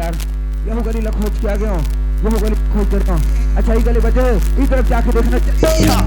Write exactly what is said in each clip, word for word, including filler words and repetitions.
यार, यहू गली ला खोज के आ गया हूँ, यहू गली खोज करता हूँ। अच्छा, ये गली बचे है, इस तरफ जाके देखना चाहिए। या,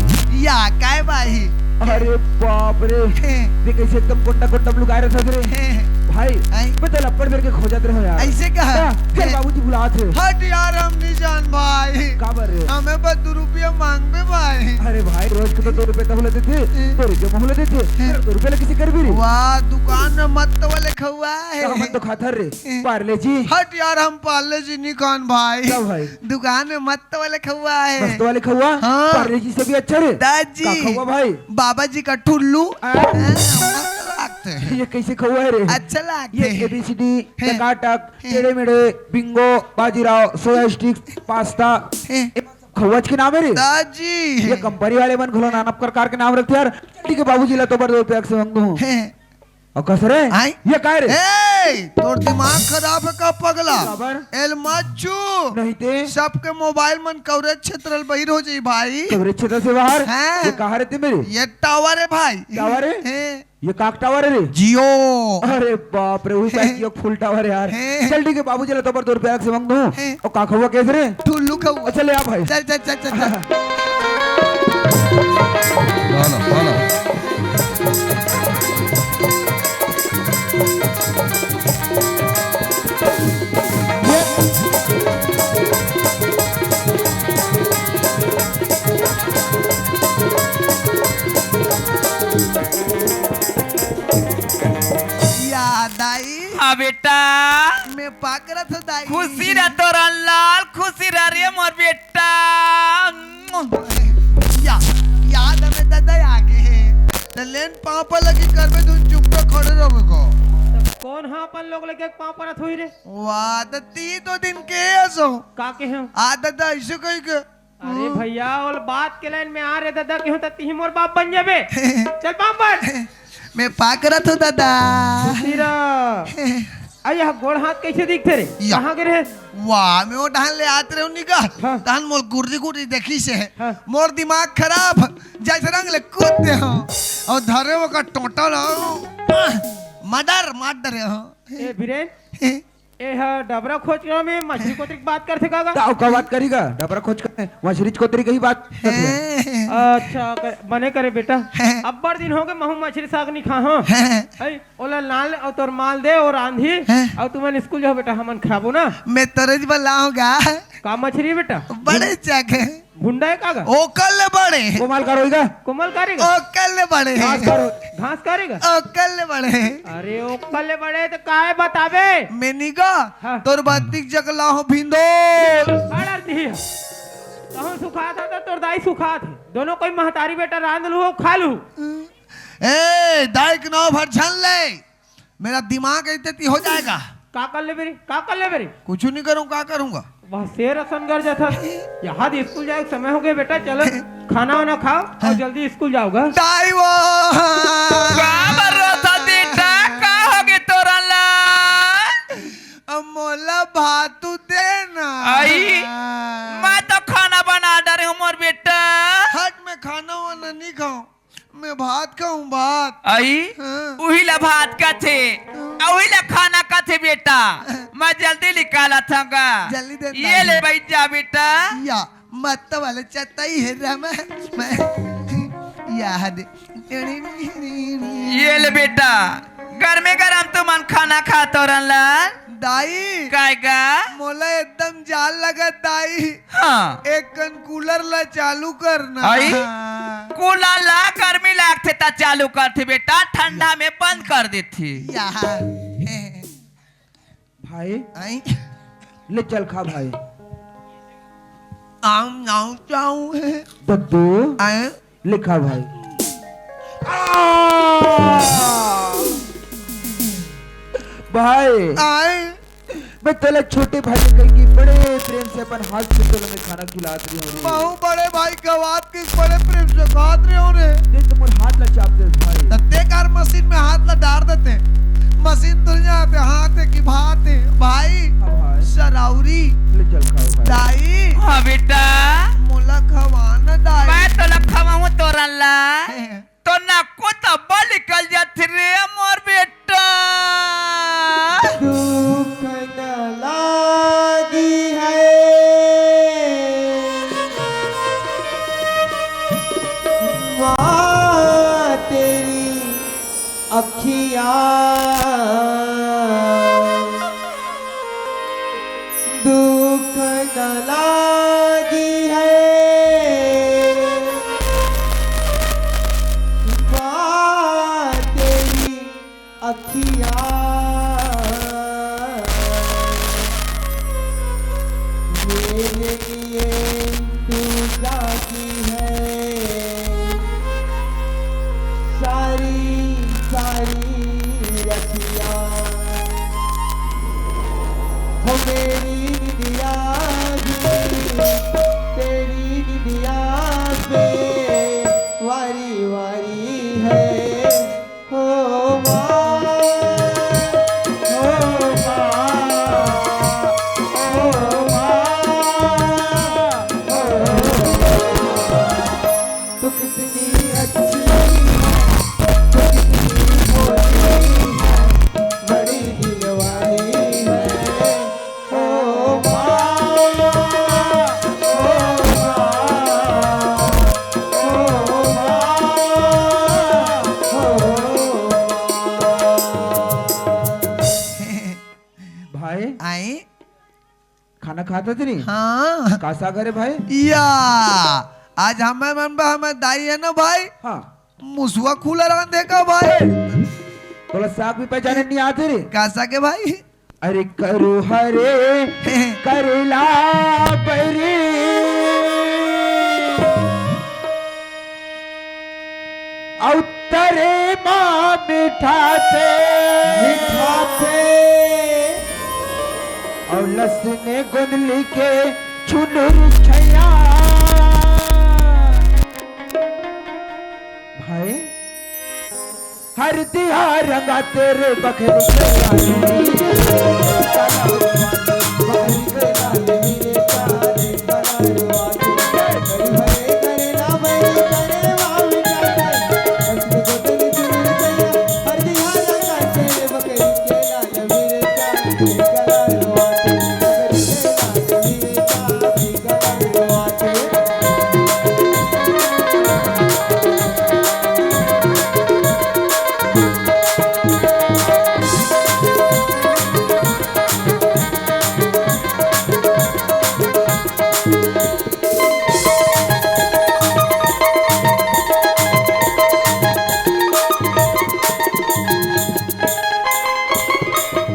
या, काय भाई? अरे बाप रे, हैं। देख कैसे एकदम कोट्टा कोट्टा लुकाए रहता रे। हैं। भाई, हैं। मैं तो लपड़ करके खोजत रहो यार। ऐसे कहा? क्या? चल, हैं। बाबूजी बुलात है। हट यार, हम नहीं जान भाई। का बर रे? हमें बस दो रुपया मांगबे भाई। अरे भाई, रोज के तो दो रुपया तो लेते थे, हैं। दो रुपया महू लेते थे, हैं। तेरा दो रुपया ले किसी कर भी रही। वाह, दुकान में मत तो वाले खौआ है। तो हम तो खाथर रे। पार्ले जी। हट यार, हम पार्ले जी नहीं खान भाई। क्या भाई? दुकान में मस्त वाले खौआ है। मस्त वाले खौआ? हाँ। पार्ले जी से भी अच्छा रे। दाजी। का खौआ भाई? बाबा जी का ठुल्लू। आ? हाँ, मस्त लागते हैं। ये कैसे खौआ है रे? अच्छा लागते ये हैं। एबीसीडी, हैं। टकाटक, हैं। टेढ़े मेढ़े, Bingo, Bajirao, soya sticks, pasta. हैं। ये खौआ के नाम है रे। दाजी। ये कंपनी वाले मन घलो नाना प्रकार के नाम रखते यार। ठीक है, बाबूजी ला तो बर दो पैक से मांग दूं। हैं। अउ कस रे? आय? ये काय रे? ए, तोर दिमाग खराब है का पगला? काबर? एल मत छू। नहीं ते। सबके मोबाइल मन कवरेज क्षेत्र ले बहिर हो जाई भाई। कवरेज क्षेत्र से बाहर? हाँ। ये कहाँ रहते मेरे? ये टावर है भाई। टावर है? हैं। ये काक टावर है रे? जियो। अरे बाप रे, वही पास जियो फुल टावर है यार। हैं। चल ठीक है, बाबूजी ला तो पर दो रुपया से मांग दूं। हैं। और का खौआ कैसे रे? ठुल्लू खौआ। अच्छा, ले आ भाई। चल, चल, चल, चल, चल। वाला, वाला। या दाई। हाँ बेटा। मैं पाक रहा था दाई। खुशी रह तोरा लाल, खुशी रह रे मोर बेटा। या, याद हमें दादा आगे है। त लेन पाँव पर लगी करबे, तुम चुप पे खड़े रहो को। त कौन हा अपन लोग लगे पाँव परत हुई रे? वाह, त ती तो दिन के असो। का के हम? आ दादा, ऐसे कही के। अरे भैया, ओल बात के लाइन में आ रे दादा, केहूं त तिही मोर बाप बन जाबे। चल पाँव पर। मैं पाक रहा था दादा। खुशी रह। अरे, यह गोड़ हाथ कैसे दिखते रे? या। कहाँ गे रहे? वाह, मैं वो डहन ले आत रहे हूँ निका। हाँ। तहन मोर गुर्री गुर्री देखी से। हाँ। मोर दिमाग खराब, जैसे रंग ले कूद दे हो। और धरे वो का टोटल हो। मर्डर, मार डरे हो। ए बीरेन, ए हा डबरा खोच के में मछरी कोतरी के बात करथे का गा? का, का बात करी गा? डबरा खोच के मछरी कोतरी के ही बात करथे। हैं। अच्छा, कर, बने करे बेटा। हैं। अब्बड़ दिन हो गए, महू मछरी साग नहीं खा हो। हैं। ऐ, ओला लान ले, अउ तोर माल दे, अउ रांधी, हैं। अउ तुमन स्कूल जाओ बेटा, हमन खाबो ना। मैं तरज बलाऊंगा। का मछरी बेटा? बड़े चक। भुंडा है का गा? ओकर ले बड़े। कोमल का रोइगा? कोमल का रेगा? ओकर ले बड़े। घास का रो-, घास का रेगा? ओकर ले बड़े। अरे ओकर ले बड़े तो काहे बताबे? मैं निगा, हाँ। तोर बत्तीक जकला हो भिंदो। अड़र दिही। कहूँ सुखात है तो तोर दाई सुखात है। दोनों कोई महतारी बेटा रांध लू हो, खा लू। ए, दाई के नाव भर झन ले। मेरा दिमाग ऐसे ती हो जाएगा। का कर ले बेरी? का कर ले बेरी? कुछ नहीं करूँ, का करूँगा? वह शेर असन गरजत हस। यहाँ स्कूल जाए के समय हो गए बेटा, चलो खाना वाना खाओ और हाँ। जल्दी स्कूल जाओगा। दाई वो। का बर रो था बेटा? का हो गए तोरा ला? अब मोला भात तू दे ना। आई, मैं तो खाना बना डरे हूँ मोर बेटा। हट, मैं खाना वाना नहीं खाऊं। मैं भात खाऊं, भात। आई? हाँ। उही ला भात कथे, हाँ। उही ला खाना कथे बेटा। मैं जल्दी निकालत हूँ गा। जल्दी दे ये दाई। ले बैठ जा बेटा। या, मत वाले चताई है रामा। मैं, या दे। ये ले बेटा, गरमे गरम तुमन खाना खा तोरन ला। दाई, काय गा? मोला एकदम जाड़ लगत दाई। हाँ। एक कन कूलर ला चालू करना। आई? हाँ। कूलर ला गर्मी लागथे त चालू करथे बेटा, ठंडा में बंद कर देथे। या। भाई, आई? ले चल खा भाई। आम नाउ चाऊ है। दद्दू। आई? लिखा भाई। भाई, आए। मैं तोला छोटे भाई के कही कि बड़े प्रेम से अपन हाथ से तोला मैं खाना खिलात रही हूँ रे। महू बड़े भाई का बात के बड़े प्रेम से खात रहे हो रे। देख तो मोर हाथ ला चाप दे भाई। तत्ते कार मशीन में हाथ ला डार देते। मशीन धुल जाते, हाथ है कि भात है। भाई, हाँ भाई। सराउरी। ले चल खाओ भाई। दाई। हाँ बेटा। मोला खवाना दाई। मैं तोला खवाऊँ तोरन ला। हैं। तो नाको तब्बा निकल जात रे मोर बेटा। दुख न ला। अखियाँ दुख न लागी है, माँ तेरी अखियाँ मेरे लिए तू जागी है। सारी सारी रतिया हो मेरी निंदिया भी तेरी निंदिया पे वारी वारी है। हो माँ, हो माँ, हो माँ, हो माँ। तू कितनी अच्छी है, तू कितनी भोली है, बड़ी दिलवाली है। ओ माँ, ओ माँ, ओ माँ, ओ माँ। भाई, आई? खाना खात हस रे? हाँ। का साग हरे भाई? या, आज हमर मन बा, हमर दाई हे ना भाई? हाँ। मुसवा खुला रांधे का भाई? तोला साग भी पहचाने नहीं आते रे? का साग हे भाई? अरे करू हरे, करेला बरी। अउ तरे मा मिठाथे। मिठाथे। अउ लसने गोंदली के छुनुर छया। भाई, हरदिया रंगा तेरे बखरी के लाल।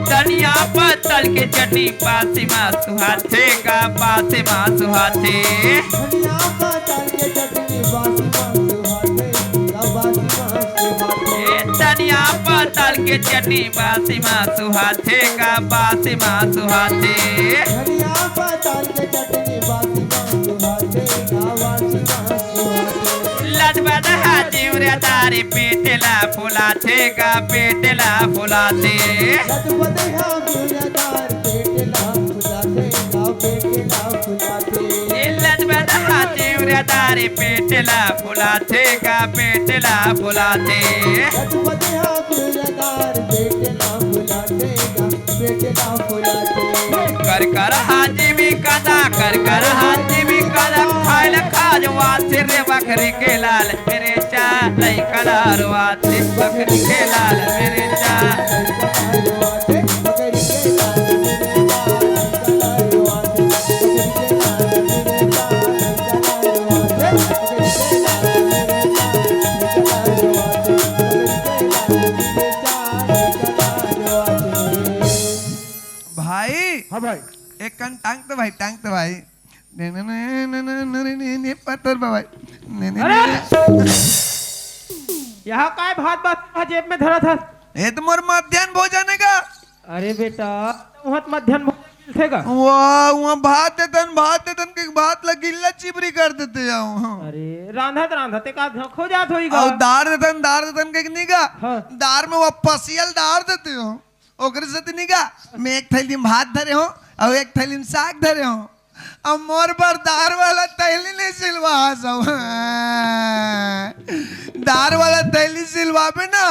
धनिया पत्तल के चटनी बासी मा सुहाथे का, बासी मा सुहाथे। धनिया पत्तल के चटनी बासी मा सुहाथे का, बासी मा सुहाथे। ए, धनिया पत्तल के चटनी बासी मा सुहाथे का, बासी मा सुहाथे। धनिया पत्तल के चटनी बासी मा सुहाथे का, बासी मा सुहाथे। लदबद हा जिउरा दार पेट ला फुलाथे गा, पेट ला फुलाथे। लदबद हा जिउरा दार पेट ला फुलाथे गा, पेट ला फुलाथे। ए लदबद हा जिउरा दार पेट ला फुलाथे गा, पेट ला फुलाथे। लदबद हा जिउरा दार पेट ला फुलाथे गा, पेट ला फुलाथे। कर कर हाजिमी कदा, कर कर हाजिमी कदा, खाइल खाजवा सिर बकरी के लाल। मेरे चा लइका लारवा थे बकरी के लाल, मेरे चा। भाई, हाँ भाई। एक कन टांग तो भाई, टांग तो भाई। ने, ने, ने, पत्थर पे भाई। ने, ने, अरे! ने, ने। यहाँ काय भात भात जेब में धरत हस? ये तो मोर मध्यान्ह भोजन हे का? अरे बेटा, उहाँ त मध्यान्ह भोजन मिलथे का? वाह, उहाँ भात देतन, भात देतन के भात ला गिल्ला चिबरी कर देते जाओ। अरे, रांधत रांधत एक आध घांव खो जात होई गा। अउ दार देतन, दार देतन के नहीं गा? हाँ। दार में वो पसियल दार देते हो। ओकरे सेती नहीं गा, मैं एक थैली में भात धरे हों अउ एक थैली में साग धरे हों। अब मोर बर दार वाला थैली नहीं सिलवा सब। दार वाला थैली सिलवाबे ना,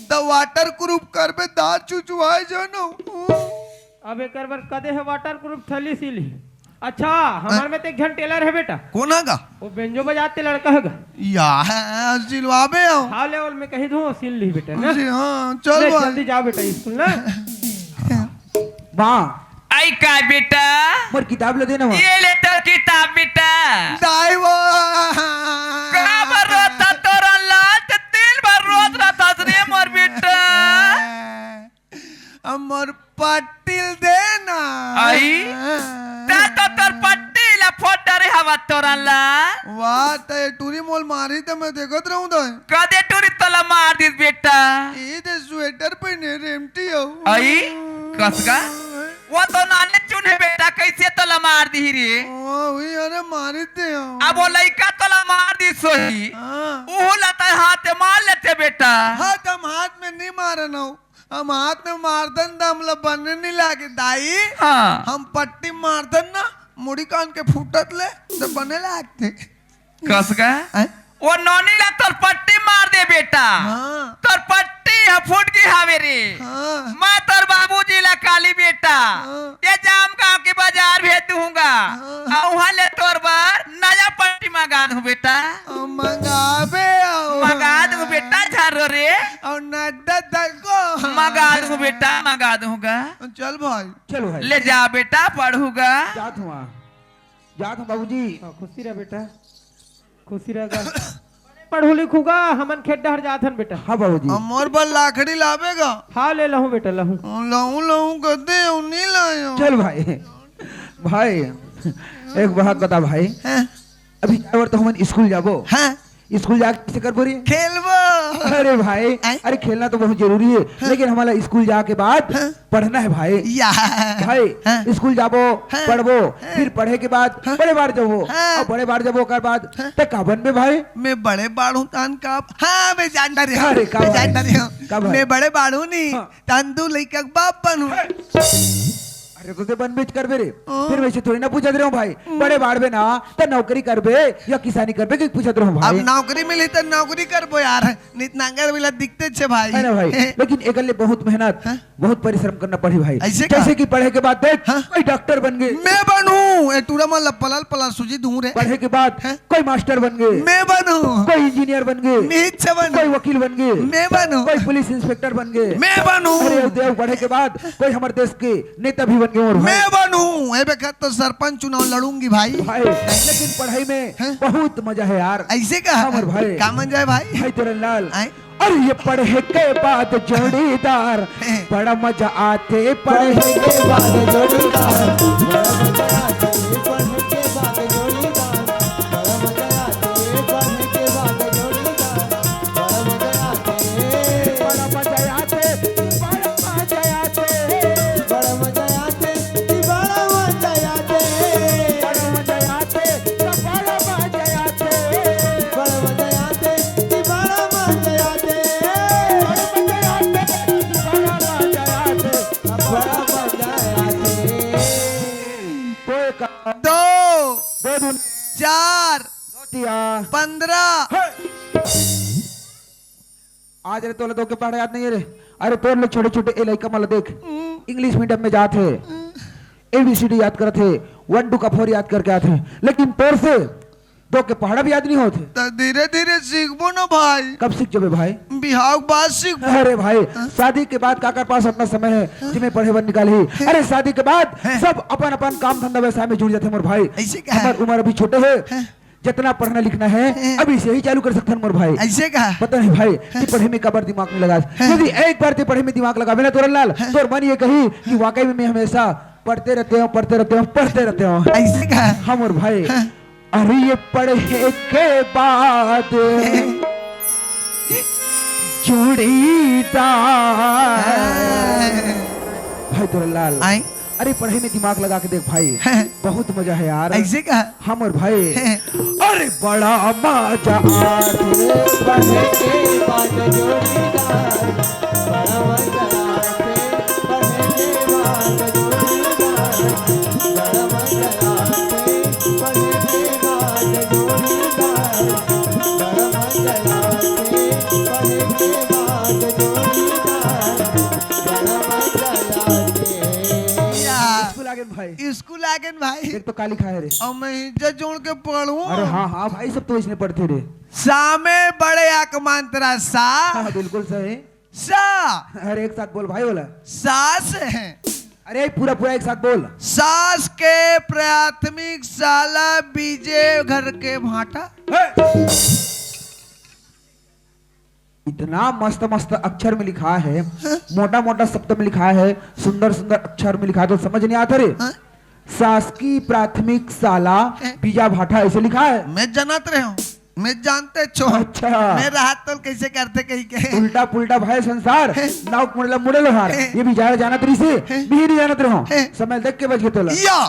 त waterproof करबे, दार चुचुआए जानो। अब एकर बर कदे हे waterproof थैली सिलही? अच्छा, हमर में तो एक झन टेलर हे बेटा। कोन हे गा? वो बेंजो बजाते लड़का हे गा। या, सिलवाबे हो। हाँ, ले, ओल में कही दूँ, सिल ली बेटा ना। जी, हाँ, चल ले, भाई। जल्दी जा बेटा स्कूल ना। माँ। आई का बेटा? मोर किताब ल देना माँ। ये ले तोर किताब बेटा। दाई वो। काबर रोता तोर लाल, दिन भर रोत रहता रे मोर बेटा। अब मोर पट्टी ल देना। आई? ता तो तोर पट्टी ला फोड़ डरे हवा तोरन ला। वाह, त ए टूरी मोल मारी त मैं देखत रहूं त। कदे टूरी तोला मार दिस बेटा? ई दे स्वेटर पहने रेमटी हो। आई? कसगा? वो तो नाने चुन हे बेटा, कैसे तोला मार दी रे? ओ, वही अरे मारी दे हो। अब वो लइका तोला मार दिस होही। हाँ। उहू ला तै हाथ मार लेते बेटा। हाँ, त हम हाथ में नहीं मारन हो। हम हाथ में मारथन त हमला बने नहीं लागे दाई। हाँ। हम पट्टी मारथन ना, मुड़ी कान के फूटत ले, त बने लागथे। कसगा? हैं? वो नोनी ला तोर पट्टी मार दे बेटा। हाँ। तोर पट्टी ह फूट गे हावे रे। हाँ। मैं तोर बाबूजी ला काली बेटा। हाँ। ये जाम गांव के बाजार भेज दूंगा। हाँ। अउ उहाँ ले तोर बर नया पट्टी मंगा दूं बेटा। अ, मंगाबे अउ। मंगा दूं बेटा, झारो रे। अउ नड्डा तको। मंगा दूं बेटा, मंगा दूंगा। चल भाई। चलो भाई। ले जा बेटा, पढ़ूगा। जात हूँ, जात हूँ बाबूजी। हाँ, खुशी रह बेटा, खुशी रह गा। पढ़ू लिखूगा, हमन खेत डहर जात हन बेटा। हाँ बाबूजी। अब मोर बर लाखड़ी लाबे गा। हाँ, ले लहूँ बेटा, लहूँ। लहूँ, लहूँ कदे अउ नहीं लायो। चल भाई, भाई, एक बात बता भाई। हैं? अभी जाए बर तो हमन स्कूल जाबो। हैं? स्कूल जाके कैसे करबो रे? खेलबो। अरे भाई, हैं? अरे खेलना तो बहुत जरूरी है, हाँ। लेकिन हमला स्कूल जाके बाद हाँ। पढ़ना है भाई। या। भाई, हाँ। स्कूल जाबो, हाँ। पढ़बो, हाँ। फिर पढ़े के बाद हाँ। बड़े बाढ़ जाबो, हाँ। अउ बड़े बाढ़ जाबो ओकर बाद हाँ। त का बनबे भाई? मैं बड़े बाढ़ हूँ तान का? हाँ, मैं जान डारे हूँ। अरे का मैं भाई? जान डारे हूँ। का भाई? मैं बड़े बाढ़ हूँ नहीं, हाँ। तान दू लइका के बाप बनहूँ। अरे तो ते बनबेच करबे रे। हाँ। फिर वैसे थोड़ी ना पूछत रहे हूँ भाई। हम्म। बड़े बाढ़बे ना त नौकरी करबे या किसानी करबे कि पूछत रहे हूँ भाई। अब नौकरी मिली त नौकरी करबो यार। नित नांगर बिला दिखते छे भाई। है ना भाई? लेकिन एकर ले बहुत मेहनत, हाँ? बहुत परिश्रम करना पड़ी भाई। ऐसे का? जैसे कि पढ़े के बाद देख, हाँ? कोई डॉक्टर बन गे। मैं बनूं, ए टूरा मन ला पलाल पलाल सूजी दूं रे। पढ़े के बाद हाँ? कोई मास्टर बन गे। मैं बनूं। कोई इंजीनियर बन गे। मैं इच्छा बनूं। कोई वकील बन गे। मैं बनूं। कोई पुलिस इंस्पेक्टर बन गे। मैं बनूं। अरे देव, पढ़े के बाद कोई हमर देश के नेता भी बन गे मोर भाई। मैं बनूं। ए बेखत तो सरपंच चुनाव लड़ूंगी भाई। भाई, लेकिन पढ़ाई में हैं? बहुत मजा है यार। ऐसे का? हाँ, मोर भाई। का मजा है भाई? भाई तेरन लाल। आए? अरे ये पढ़े के बाद जोड़ीदार, हैं? बड़ा मजा आथे पढ़े के बाद जोड़ीदार। बड़ा मजा आथे पढ़े के बाद जोड़ीदार। बड़ा मजा आथे पढ़े के बाद जोड़ीदार। बड़ा मजा आथे। बड़ा मजा आथे। बड़ा मजा आथे। बड़ा मजा आथे। बड़ा मजा आथे। बड़ा मजा आथे। बड़ा मजा आथे। बड़ा मजा आथे। बड़ा मजा आथे। बड़ा मजा आथे। बड़ा मजा आथे। बड़ा मजा आथे। कोई का दो। दो दूनी। चार। दो तिया। पंद्रह। हे। आज रे तोला दो के पहाड़ा याद नहीं है रे। अरे तोर ले छोटे छोटे ए लइका मन ला देख, हम्म। इंग्लिश मीडियम में जात हे, हम्म। एबीसीडी याद करत हे, वन टू का फोर याद करके आत हे, लेकिन तोर से दो के पहाड़ा भी याद नहीं होत हे। त धीरे धीरे सीखबो ना भाई। कब सीख जबे भाई? बिहाव के बाद सीखबो। अरे भाई, हाँ? शादी के बाद काकर पास अपना समय है, हाँ? जिमे पढ़े बर निकालही। हाँ? अरे शादी के बाद हाँ? सब अपन अपन काम धंधा व्यवसाय में जुड़ जाथे मोर भाई। ऐसे का? हमर उम्र अभी छोटे हे। हाँ? जितना पढ़ना लिखना है, हैं। अभी से ही चालू कर सकथन मोर भाई। ऐसे का? पता नहीं भाई, हैं। ते पढ़े में काबर दिमाग नहीं लगास। हैं। यदि एक बार ते पढ़े में दिमाग लगाबे ना तोरन लाल, हैं। तोर मन ये कही कि वाकई में मैं हमेशा पढ़ते रहते हूँ, पढ़ते रहते हूँ, पढ़ते रहते हूँ। ऐसे का? हाँ मोर भाई। हैं। अरे ये पढ़े के बाद हैं। जोड़ीदार। हैं। भाई तोरन लाल। आए। अरे पढ़े में दिमाग लगा के देख भाई, हैं। बहुत मजा है यार। ऐसे का? हाँ मोर भाई। हैं। अरे बड़ा मजा आथे पढ़े के बाद जोड़ीदार, बड़ा मजा आथे पढ़े के बाद जोड़ीदार, बड़ा मजा आथे पढ़े के बाद जोड़ीदार, बड़ा मजा आथे पढ़े के बाद जोड़ीदार, बड़ा मजा आथे। या। स्कूल आगे भाई। स्कूल आ गए न भाई। देख तो का लिखा है रे। और मैं इज्जत जोड़ के पढ़ूं। अरे हाँ, हाँ भाई, सब तो इसने पढ़ते रे। सा में बड़े अक मात्रा सा। हाँ, बिल्कुल सही। सा। अरे एक साथ बोल भाई, बोला। सास है। अरे पूरा पूरा एक साथ बोल। सास के प्राथमिक साला बीजे घर के भाटा। हे! इतना मस्त मस्त अक्षर में लिखा है, मोटा मोटा शब्द में लिखा है, सुंदर सुंदर अक्षर में लिखा है, तो समझ नहीं आता रे। हाँ? शासकीय प्राथमिक शाला हैं? बीजा भाटा ऐसे लिखा है। मैं जानत रहे हूँ, मैं जानते छो। अच्छा। मैं राहत तो कैसे करते कहीं के। उल्टा पुल्टा भाई संसार, हैं? नाव मुड़ला मुड़े लो हार। हैं? ये भी जाना जानत रही से, हैं? भी नहीं जानत रहो। हैं? समय देख के बच गए तोला। या,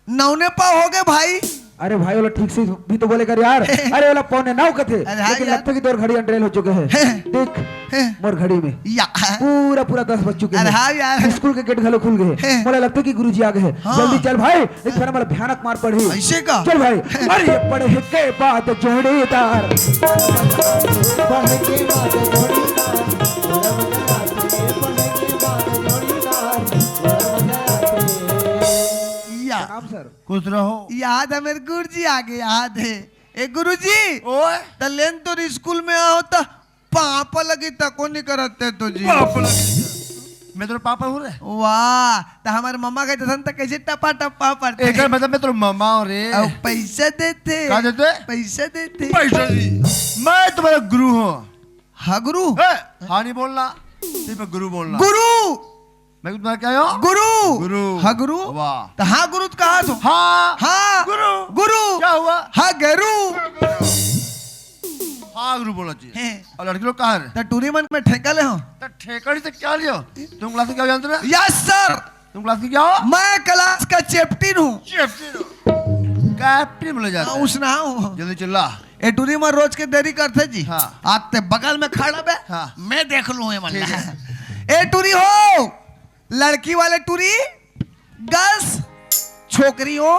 नौने पाव हो गए भाई। अरे भाई, बोला ठीक से भी तो बोले कर यार। अरे बोला पौने नौ कथे, अरे हाँ लेकिन यार। लगता कि तोर घड़ी अंडरेल हो चुके हैं। हैं? देख, हैं? मोर घड़ी में या। पूरा पूरा दस बज चुके अरे हैं। हाँ यार। स्कूल के गेट घलो खुल गए हैं। हैं? मोला लगता कि गुरुजी आ गए हैं। हाँ। जल्दी चल भाई, एक बार मोला भयानक मार पड़ी। ऐसे का? चल भाई। अरे पढ़े के बाद जोड़ीदार। पढ़े के बाद जोड़ीदार। या। प्रणाम सर। खुश रहो। याद है मेरे गुरुजी आ गए, याद है। ए गुरुजी, ओए। त लेन तोर स्कूल में आओ त पापा लगी तको नहीं करते तो जी। पापा लगी। मैं तो पापा हूँ रे। वाह, त हमारे मम्मा के जसन त कैसे टपा टपा पड़ते? एकर मतलब मैं तो मम्मा हूँ रे। अब पैसा देते। का देते? पैसा देते। पैसा जी। मैं तुम्हारा गुरु हूँ। हाँ गुरु। ए, हाँ नहीं बोलना, सिर्फ गुरु बोलना। गुरु। मैं तुम्हारा क्या हूँ? गुरु। गुरु। हाँ गुरु। वाह। तो हाँ गुरु तो कहा तू? हाँ। हाँ। गुरु। गुरु। क्या हुआ? हाँ गुरु। हाँ गुरु बोलना चाहिए। हैं। और लड़की लोग कहाँ है? तो टूरी मन में ठेका ले हो। तो ठेका नहीं तो क्या लियो? तुम क्लास में क्या जानते हो? Yes sir. तुम क्लास में क्या हो? मैं क्लास का चैप्टिन हूँ। चैप्टिन हो? कैप्टन बोले जाते हाँ, हैं। उसना हूँ। जल्दी चिल्ला। ए टूरी मन रोज के देरी करते जी। हाँ। आते बगल में खड़ा बे। हाँ। मैं देख लूँ ये मन ठीक ला। है। ए टूरी हो, लड़की वाले टूरी, गर्ल्स, छोकरी हो।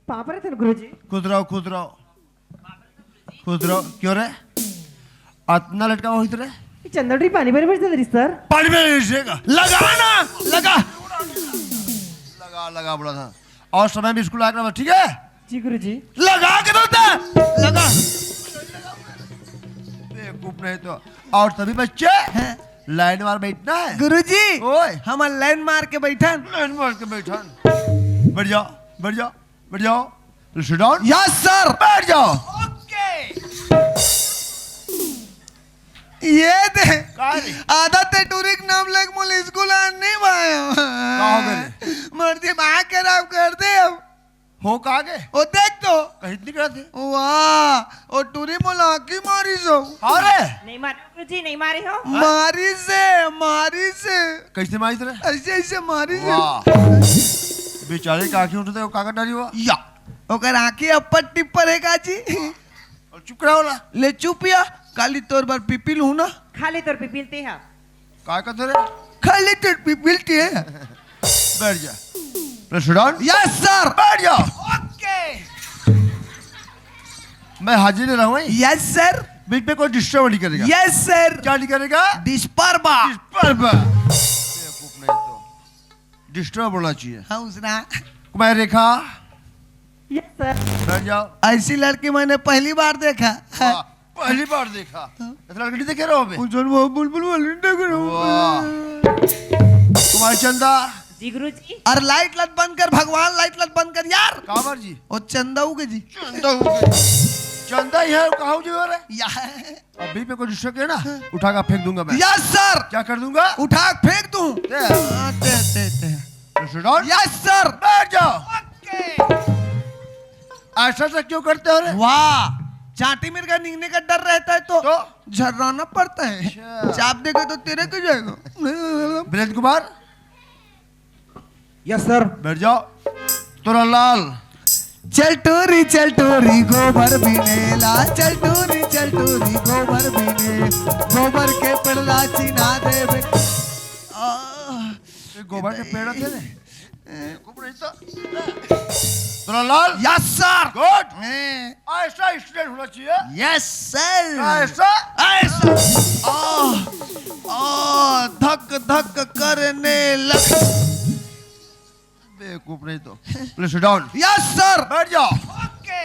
पाँव परत हन गुरुजी। खुश रहो, खुश रहो, खुश रहो। क्यों रे, अतना लटका हुआ इधर? ये चंदौली पानी भरे भर चल रही सर। पानी भरे भर लगा ना, लगा, लगा, लगा बड़ा था। और समय में स्कूल आकर, ठीक है? जी गुरुजी। लगा के तो दे, लगा। बेवकूफ नहीं तो। और सभी बच्चे हैं? लाइन मार बैठना है। गुरुजी, ओए। हम लाइन मार के बैठन। लाइन मार के बैठन। बैठ जाओ, बैठ जाओ, बैठ जाओ। Sit down। Yes sir. बैठ जाओ। ओके। ये दे। का रे? आधा ते टूरी के नाम लेके मोला स्कूल आन नहीं भाई। का हो गए? मर्जी माँ खराब कर दे अब। हो का गे? ओ देख तो। कहीं नहीं करते। वाह, ओ टूरी मोला आँखी मारी सो। अरे। नहीं मारे गुरुजी, नहीं मारे हो। मारी से, मारी से। कैसे मारी तेरे? ऐसे, ऐसे मारी से। वाह। बेचारे का आँखी उठते, वो कागज डाली हुआ। या। ओकर आँखी अप्पर टिप्पर है का जी? और चुप रहो ना। ले चुप या, काली तोर बर पिपिल हूँ ना। खाली तोर पिपिल ते हा। काय कहते रे? खाली तोर पिपिल ते हा। बैठ जा। प्रेसिडेंट। Yes sir. बैठ जा। ओके। मैं हाजिर नहीं रहूँ। Yes sir. बीच में कोई डिस्टर्ब नहीं करेगा। Yes sir. क्या नहीं करेगा? डिस्टर्ब। डिस्टर्ब। बेवकूफ नहीं तो। डिस्टर्ब होना चाहिए। हाँ, उसना। कुमार रेखा। Yes sir. बैठ जाओ। ऐसी लड़की मैंने पहली बार देखा। वाह, पहली बार देखा। हाँ। ऐसा लड़की नहीं देखे रहो बे। वो जो वो बुलबुल वाली नहीं देख रहे हो। वाह। कुमार चंदा। जी गुरुजी। और लाइट लत बंद कर भगवान, लाइट लत बंद कर यार। काबर जी? वो चंदा हो गए जी। चंदा हो गए। चंदा ही है, कहाँ जी हो रहे? या। अभी पे कोई डिस्टर्ब किया ना, उठा के फेंक दूंगा मैं। Yes sir. क्या कर दूंगा? उठा के फेंक दूं। दे। हाँ, दे, दे, दे। प्रेसिडेंट। Yes sir. बैठ जाओ। ओके। ऐसा ऐसा क्यों करते हो रे? वाह। चांटी मिर्गा निकलने का डर रहता है तो तो? झर्राना पड़ता है। अच्छा। चाप देगा तो तेरे को जाएगा। Virendra Kumar, yes sir. बैठ जाओ। तोरा लाल। चल टूरी, चल टूरी, गोबर बिनेला, चल टूरी, चल टूरी, गोबर बिने, गोबर के पड़ला चिन्हा देबे। आ, ये गोबर के पेड़ थे ने? खूब नहीं तो। तोरा लाल। Yes sir. गुड। हैं। ऐसा स्टूडेंट होना चाहिए। Yes sir. ऐसा? ऐसा। आ, आ, धक धक करने लग। बेवकूफ नहीं तो। Please sit down. Yes sir. बैठ जाओ। ओके।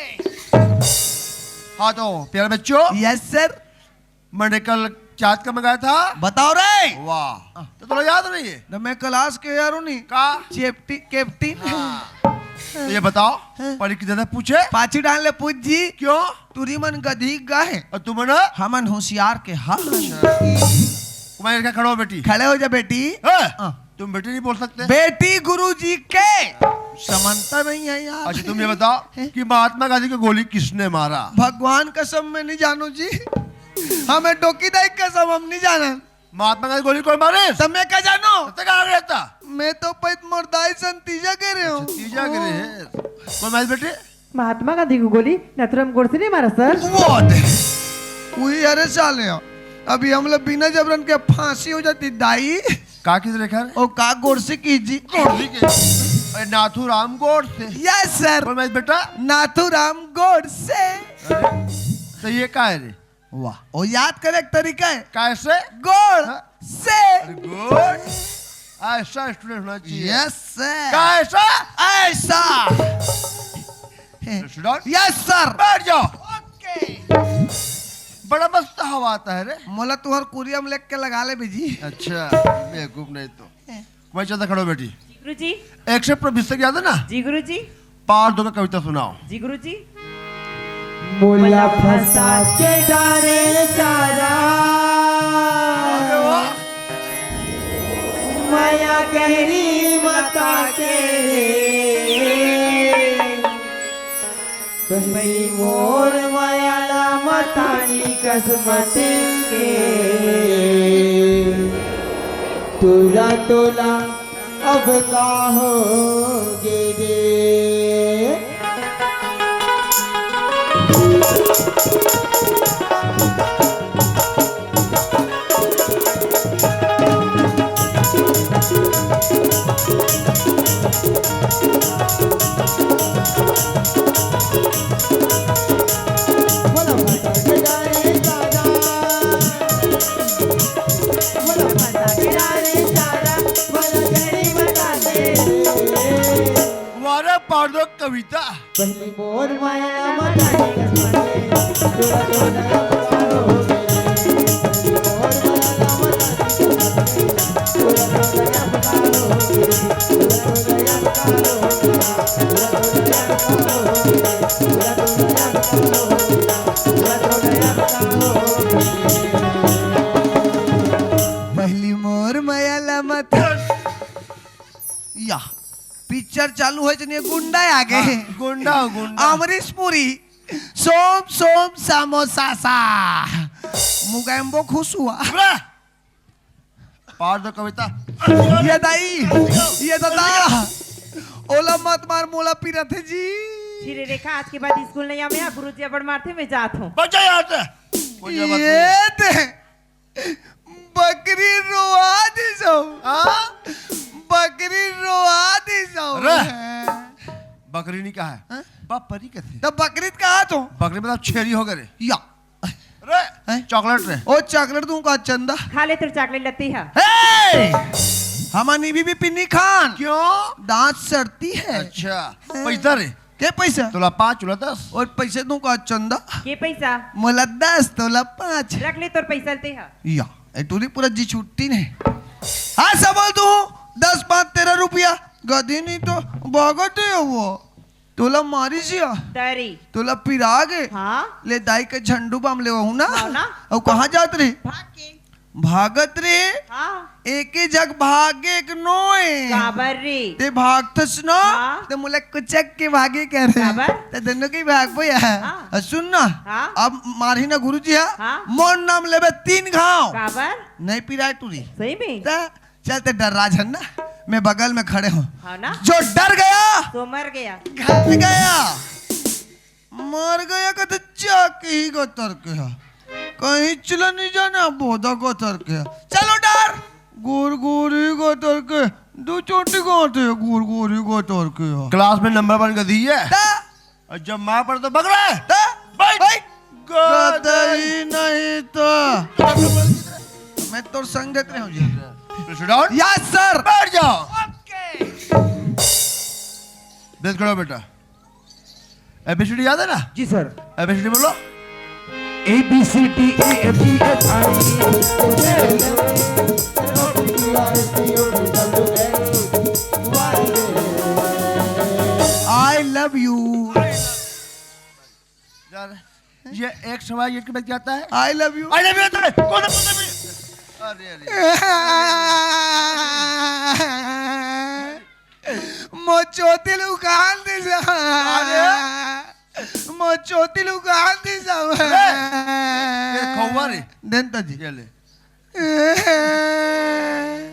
हाँ तो प्यारे बच्चों, यस सर। मैंने कल चाँद का मंगाया था। बताओ रे। वाह। तो थोड़ा याद नहीं है? ना मैं क्लास के यार हूँ नहीं। का? चेपटी, कैप्टन। हाँ। तो ये बताओ, हाँ। पढ़ी कितना पूछे? पाछू डाल ले पूछ जी। क्यों? तुरी मन गधी गाय। और तुम ना? हमन होशियार के हा। अच्छा। तुम्हारे क्या खड़ो बेटी? खड़े हो जा बेटी। हाँ। हाँ। तुम बेटी नहीं बोल सकते? बेटी गुरुजी के समानता नहीं है यार। अच्छा, तुम ये बताओ हैं? कि महात्मा गांधी को गोली किसने मारा? भगवान कसम मैं नहीं जानू जी, हमें डोकी दाई कसम हम नहीं जानन। महात्मा गांधी को गोली कौन मारे? तब मैं क्या जानू? तब तक आ गया था। मैं तो पैत मोर दाई सन तीजा के रहे हूँ। अच्छा, तीजा के रहे हैं। कौन मारे बेटे? महात्मा गांधी को गोली नाथूराम गोडसे नहीं मारा सर। वो दे। वही, अरे साले, अभी हम लोग बिना जबरन के फांसी हो जाती दाई। का किस रेखा रे? ओ का गोडसे की जी? गोडसे के। अरे नाथूराम गोडसे। Yes sir. बोल मैं बेटा। नाथूराम गोडसे। अरे, तो ये का है रे? वाह, वो याद करे एक तरीका है। कैसे? गोड़ हाँ? से। अरे गुड। ऐसा स्टूडेंट होना चाहिए। Yes sir. कैसा? ऐसा। Sit down. Yes sir. बैठ जाओ। ओके। बड़ा मस्त हवा आता है रे। मोला तुहर कुरिया में लेके लगा ले बेजी। अच्छा, बेवकूफ नहीं तो। मैं चलता खड़ो बेटी। जी गुरुजी। एक से पूरा बिस्तर याद है ना? जी गुरुजी। पार दो का कविता सुनाओ। जी गुरुजी। मोला फंसा के डारे चारा। अरे वाह। मया गहरी मता के रे। पहली मोर मया ला मतानी कसमत के। टोला टोला अब का होगे रे? वारा पाड़ दो कविता। पहली मोर माया मतानी कसमते, जोड़ा जोड़ा नया पता हो गया। पहली मोर माया मतानी कसमते, जोड़ा जोड़ा नया पता हो गया। जोड़ा जोड़ा नया पता हो गया। जोड़ा जोड़ा नया पता हो गया। जोड़ा जोड़ा नया पता हो गया। जोड़ा जोड़ा नया पता हो गया। पहली मोर माया ला मत या पिक्चर चालू होय जनी गुंडा आगे। हाँ, गुंडा, गुंडा। अमरीश पुरी, सोम सोम समोसा सा। मुगैम्बो खुश हुआ। चुप रह। पार दो कविता। ये दाई, ये दादा, ओला मत मार, मोला पीरत हे जी। छी रे रेखा, आज के बाद स्कूल नहीं आवे, गुरुजी अबड़ मारथे, मैं जात हूँ। बच जा यहाँ से। कोई जरूरत नहीं है। ये दे। बकरी रोआ दिस हो। हाँ? बकरी रोआ दिस हो। अरे, बकरी नहीं कहा है। हाँ? बकरी कथे। तब बकरी कहा तो? बकरी मतलब छेरी हो गए रे। या। रे, हैं? चॉकलेट रे। ओ चॉकलेट दूं का चंदा? खा ले तेरे चॉकलेट लत्ती है। हे! हमारी बीबी पिन्नी खान। क्यों? दांत सड़ती है। अच्छा, हैं? पैसा रे। के पैसा? तोला पाँच, तोला दस। और पैसे दूं का चंदा? के पैसा? मोला दस, तोला पाँच। रख ले तोर पैसा लते हा। या, ए टूरी पूरा जी छुट्टी ने। हाँ, सब बोल तू, दस पाँच तेरह रुपया, गधी नहीं तो भगत है वो। तोला मारी जिया। तरी। तोला पिरा गे। हाँ। ले दाई के झंडू बाम लेवा हूँ ना। हाँ ना। अब कहाँ जात रही? भाग के। भागत रे। हाँ। एके जग भागे के नोय। काबर रे? ते भागथस ना? हाँ। ते मोला कुचक के भागे कर। काबर? ते दोनों के भागबो या। हाँ। अ, सुन ना। हाँ। अब मारही ना गुरुजी हा। हाँ। मोर नाम लेबे तीन घाव। काबर? नहीं पिराय टूरी। सही में? त चल ते डर्रा झन ना। मैं बगल में खड़े हूँ। हाँ ना? जो डर गया, तो मर गया। घर गया। मर गया कहते चाकी ही गोतर के हा। कहीं चला नहीं जाना, बोदा गोतर के हा। चलो डर। गोर गोर ही गोतर के, दो चोटी गोते, गोर गोर ही गोतर के हा। क्लास में नंबर वन गधी है। ता? और जब मार पड़े तो बगड़े। ता? बैठ। बैठ। गदई नहीं तो। मैं तोर संग देत रहे हूँ जी। Sit down। Yes, sir। बैठ जाओ। OK। देख खड़ा बेटा। एबीसीडी याद है ना? जी सर। एबीसीडी बोलो। A B C D E F G H I I love you। जा रहे। ये एक्स वाई जेड के बाद क्या आता है? I love you। I love you आता है। कौन सा, कौन सा भी? अरे, अरे। मोर चोटी ल उखाड़ दे सा। अरे। मोर चोटी ल उखाड़ दे सा। अरे। ये खौवा रे। देन तो जी। ये ले।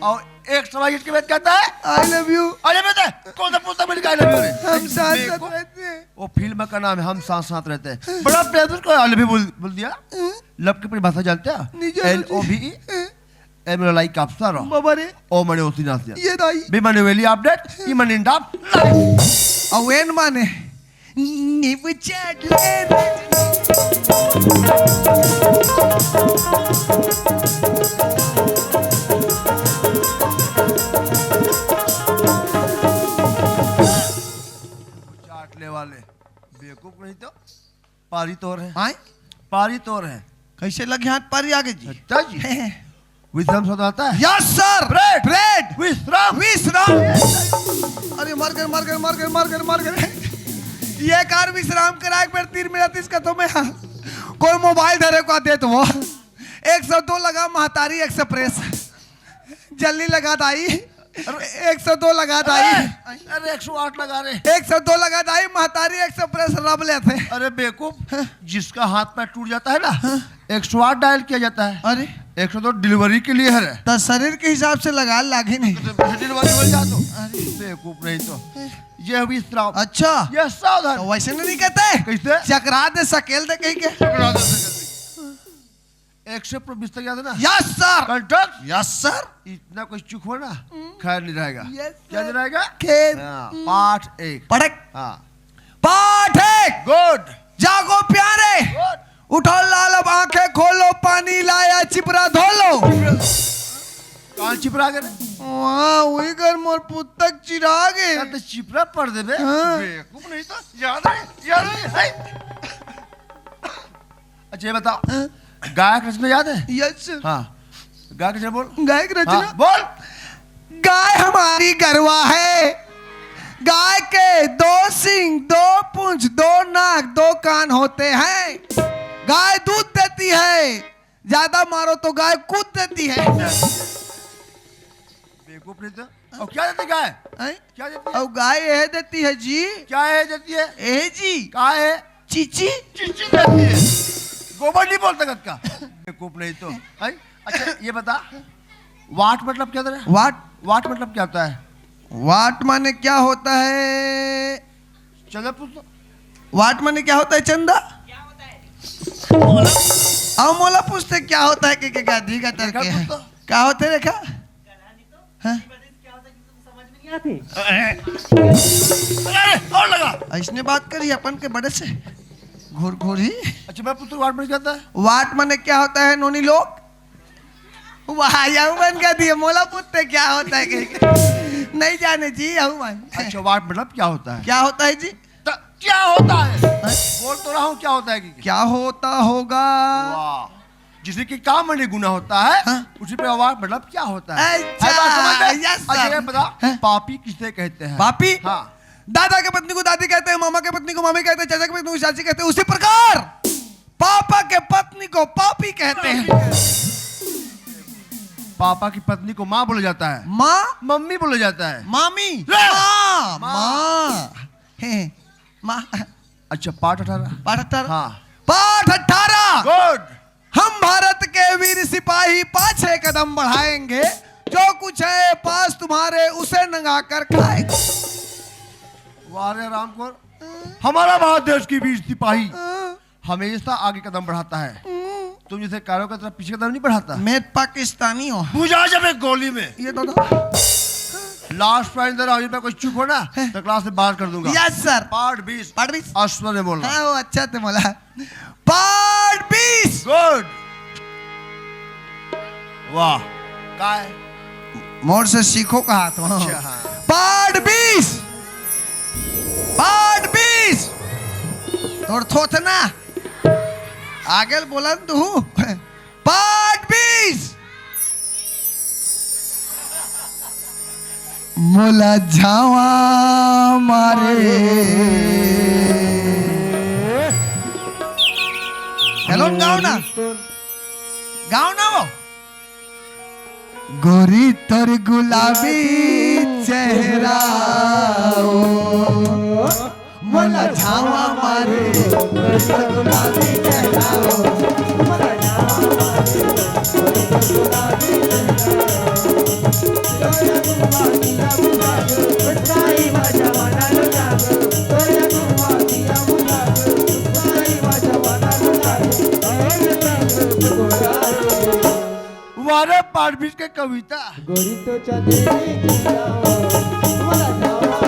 और एक्स वाई जेड के बाद क्या आता है? I love you। अरे बेटा, कौन सा पुस्तक में लिखा I love you रे? हम साथ साथ देखो, रहते हैं। वो फिल्म का नाम है हम साथ साथ रहते हैं। बड़ा प्यार से उसको I love you बोल, बोल दिया। हम्म। लव की परिभाषा जानते हैं? नहीं जानते। L O V E। हम्म। M माने लाइक अप्सरा। बाबा रे। O माने ओसी नासिया। ये दाई। B माने वेली अपडेट। E माने इंडाप लाइफ। और N माने नींबू चाट ले रे। चाटने वाले बेवकूफ नहीं तो पारी तोर है। आय? पारी तोर है। कैसे लगे हाथ पारी आगे जी? अच्छा जी। विश्राम शब्द आता है? Yes sir। ब्रेड। ब्रेड। विश्राम। विश्राम। अरे मर गए, मर गए, मर गए, मर गए, मर गए। ये कार विश्राम कराए एक बार तीन मिनट इसका तो मैं कोई मोबाइल धरे को दे तो वो एक सौ दो लगा महतारी एक्सप्रेस। जल्दी लगा दाई। अरे एक सौ दो लगा दाई। अरे, अरे, एक सौ आठ लगा रे। एक सौ दो लगा दाई, महतारी एक्सप्रेस रब लेथे। अरे बेवकूफ, हाँ। जिसका हाथ पैर टूट जाता है ना, हाँ। एक सौ आठ डायल किया जाता है। अरे। एक सौ दो डिलीवरी के लिए है रे। तो शरीर के हिसाब से लगा लागे नहीं। तो डिलीवरी हो जा तो। अरे। बेवकूफ नहीं तो। ये अभी स्त्राव। अच्छा। ये सावधान। तो वैसे नहीं कहते? कैसे? चकरा दे, सकेल दे कहीं के। चकरा दे, सकेल दे। एक सौ पर बिस्तर याद है ना? Yes sir। कंटक? Yes sir। इतना कुछ चूक हो ना, हम्म। खैर नहीं रहेगा। Yes क्या sir। नहीं रहेगा? खैर। हाँ, हम्म। पाठ एक। पढ़क। हाँ। पाठ एक। गुड। जागो प्यारे। गुड। उठो लाल, अब आंखें खोलो, पानी लाया, चिपरा धो लो। कहाँ चिपरा कर? वहाँ वही घर मोर पुस्तक चिरा गे। यार, तो चिपरा पढ़ देबे। हाँ। बेवकूफ नहीं तो याद है, याद है। अच्छा, ये बताओ, हाँ? गायक रचना याद है? Yes sir। हाँ, गायक रचना बोल। गायक रचना? हाँ, बोल। गाय हमारी गरवा है, गाय के दो सींग, दो पूंछ, दो नाक, दो कान होते हैं। गाय दूध देती है, ज्यादा मारो तो गाय कूद देती है। बेवकूफ नहीं तो। और क्या देती गाय? हैं? क्या देती है? और गाय यह देती है जी। क्या है देती है? ए जी। क्या है? चीची। चीची देती है। गोबर नहीं बोलता कद का। बेवकूफ नहीं तो। हैं? अच्छा, ये बता, वाट मतलब क्या होता है? वाट? वाट मतलब क्या होता है? वाट माने क्या होता है? चंदा पूछ तो। वाट माने क्या होता है चंदा? क्या होता है? अब मोला पूछते क्या होता है कि, कि, क्या दी का देखा तरके है? पूछ तो। क्या होते रेखा? हाँ? अरे, और लगा। ऐसने बात करी अपन के बड़े से। घूर घूर ही। अच्छा, मैं पूछता हूँ, वाट माने क्या होता है? वाट माने क्या होता है, नोनी लोग? वाह, यहू मन का दिए, मोला पूछते क्या होता है कह के। नहीं जाने जी, यहू मन। अच्छा, वाट मतलब क्या होता है? क्या होता है जी? तो क्या होता है? हैं? बोल तो रहा हूँ, क्या होता है कि? क्या होता होगा? वाह, जिसे कि काम में गुना होता है, हाँ। उसी पे वाट मतलब क्या होता है? अच्छा, ऐ बात समझ में? Yes sir। अच्छा, ये बता, हैं? पापी किसे कहते हैं? पापी? हाँ। दादा के पत्नी को दादी कहते हैं, मामा के पत्नी को मामी कहते हैं, चाचा के पत्नी को चाची कहते हैं। उसी प्रकार पापा के पत्नी को पापी कहते हैं। पापा की पत्नी को माँ बोला जाता है। माँ? मम्मी बोला जाता है। मामी? ले! माँ, माँ। माँ। हे, माँ। अच्छा, पाठ अठारह। पाठ अठारह। हाँ। पाठ अठारह। Good। हम भारत के वीर सिपाही पाछे कदम बढ़ाएंगे, जो कुछ है पास तुम्हारे उसे नंगा कर खाएंगे। वाह रे रामकुंवर, हमारा भारत देश की वीर सिपाही हमेशा आगे कदम बढ़ाता है। तुम जैसे कायरों की तरह पीछे कदम नहीं बढ़ाता। मैं पाकिस्तानी हूँ। बुझा जब एक गोली में। ये दादा। Last round दे रहा हूँ, ये पे कोई चूक हो ना तो class से बाहर कर दूंगा। Yes sir। पाठ बीस। पाठ बीस। अश्वर ने बोला। हाँ, वो अच्छा थे बोला। पाठ बीस। Good। वाह। काय? मोर से सीखो कहा तो। अच्छा, हाँ। पाठ बीस। पाठ बीस। तोर थोथना। आगे बोलन तू। पाठ बीस। मोला झावा मारे। हेलो, गाओ ना। गाओ ना वो। गोरी तोर गुलाबी चेहरा ओ, मोला झावा मारे। गोरी तोर गुलाबी चेहरा ओ, मोला झावा मारे। गोरी तोर गुलाबी चेहरा ओ, तोरे गुलाबी चेहरा ओ, तोरे गुलाबी चेहरा ओ। वाह रे, पाठ बीस के कविता। गोरी तो चंदेरी की जाओ, तुम्हारा जावा।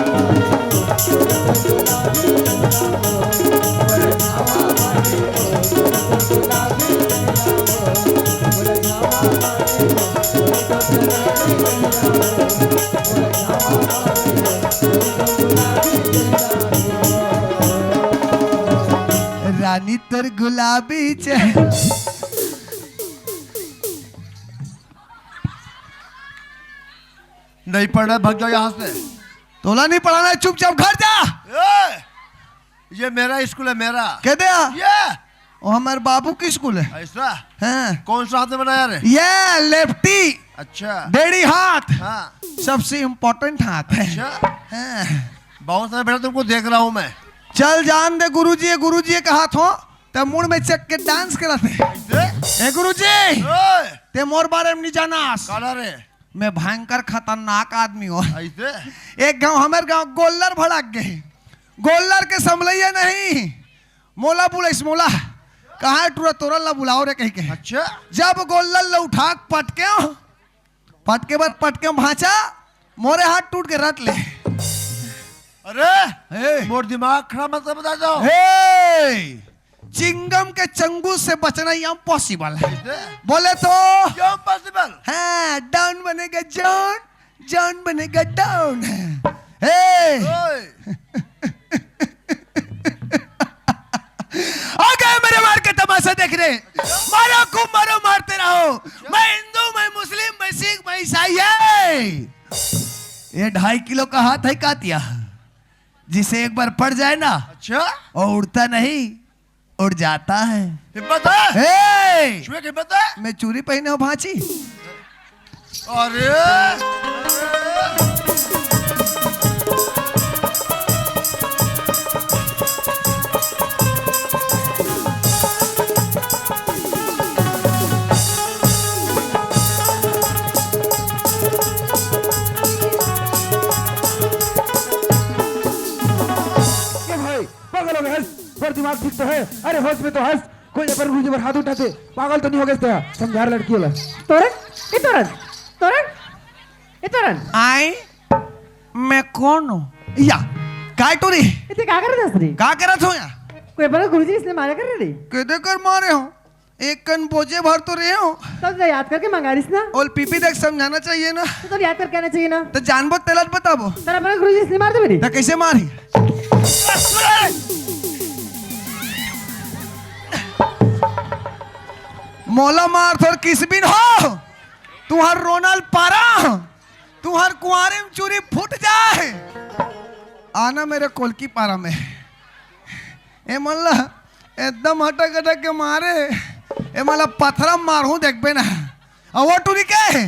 रानी तोर गुलाबी चेहरा। नहीं पढ़ना, भाग जाओ यहाँ से। तोला नहीं पढ़ाना है, चुपचाप घर जा। ए, ये मेरा स्कूल है, मेरा। कह दे आ? ये। वो हमारे बाबू की स्कूल है। ऐसा? हाँ। कौन सा हाथ में बनाया रे? ये लेफ्टी। अच्छा। डेढ़ी हाथ। हाँ। सबसे इंपॉर्टेंट हाथ है। अच्छा। हाँ। बहुत सारे बेटा तुमको देख रहा हूँ मैं। चल जान दे गुरुजी, गुरुजी कहा थो, ते मुड़ में चक के डांस करत है। ऐसे? ए गुरुजी, ओए। ते मोर बारे में नहीं जानास। काला रे? मैं भयंकर खतरनाक आदमी हूँ। ऐसे? एक गांव, हमारे गांव गोल्लर भड़क गए। गोल्लर के समलैया नहीं, मोला बुलाइस, मोला। कहाँ है टूरा, तोरल ला बुलाओ रे कहीं के। अच्छा। जब गोल्लर ला उठा के पटके, पटके बाद पटके भांचा, मोरे हाथ टूट के रट ले। अरे, ए। मोर दिमाग खराब मत बता दो। ए, चिंगम के चंगुल से बचना इम्पॉसिबल है। कैसे? बोले तो क्यों इम्पॉसिबल? हाँ, डाउन बनेगा जॉन, जॉन बनेगा डाउन। ए, ओए। आ गए मेरे मार के तमाशा देखने। मारो खूब मारो, मारते रहो। मैं हिंदू, मैं मुस्लिम, मैं सिख, मैं ईसाई है। ये ढाई किलो का हाथ है कातिया, जिसे एक बार पड़ जाए ना, अच्छा। और उड़ता नहीं, उड़ जाता है। हिम्मत है? ए! छुए की हिम्मत है? मैं चूरी पहने हूँ भांची। अरे! ये भाई, पागल हो गए हस? पर दिमाग ठीक तो है? अरे होश में तो हस? कोई अपन गुरुजी पर हाथ उठाते, पागल तो नहीं हो गए थे? समझा रहे लड़की वाला। तोरन, ए तोरन, तोरन, ए तोरन। आए, मैं कौन हूँ? या, काय टूरी? इतने का कर रहे थे? का करत हो या? कोई अपन गुरुजी इसने मारा कर रहे थे? कदे कर मारे हो? एक कन बोझे भर तो रहे हो। तब तो याद करके मंगा रही ना। ओल पीपी देख समझाना चाहिए ना। तो तब याद करके आना चाहिए ना। तो जानबो तेलत बताबो। तर अपन गुरुजी इसने मार दे मेरी। तो कैसे मारी? मोला मार थोर किसबिन हो, तुहर रोनल पारा, तुहर कुआरे में चूरी फूट जाए। आना मेरे कोलकी पारा में। ए मल्ला, एकदम हटक हटक के मारे। ए मल्ला, पथरा मारहूं, देखबे ना। अउ वो टूरी के?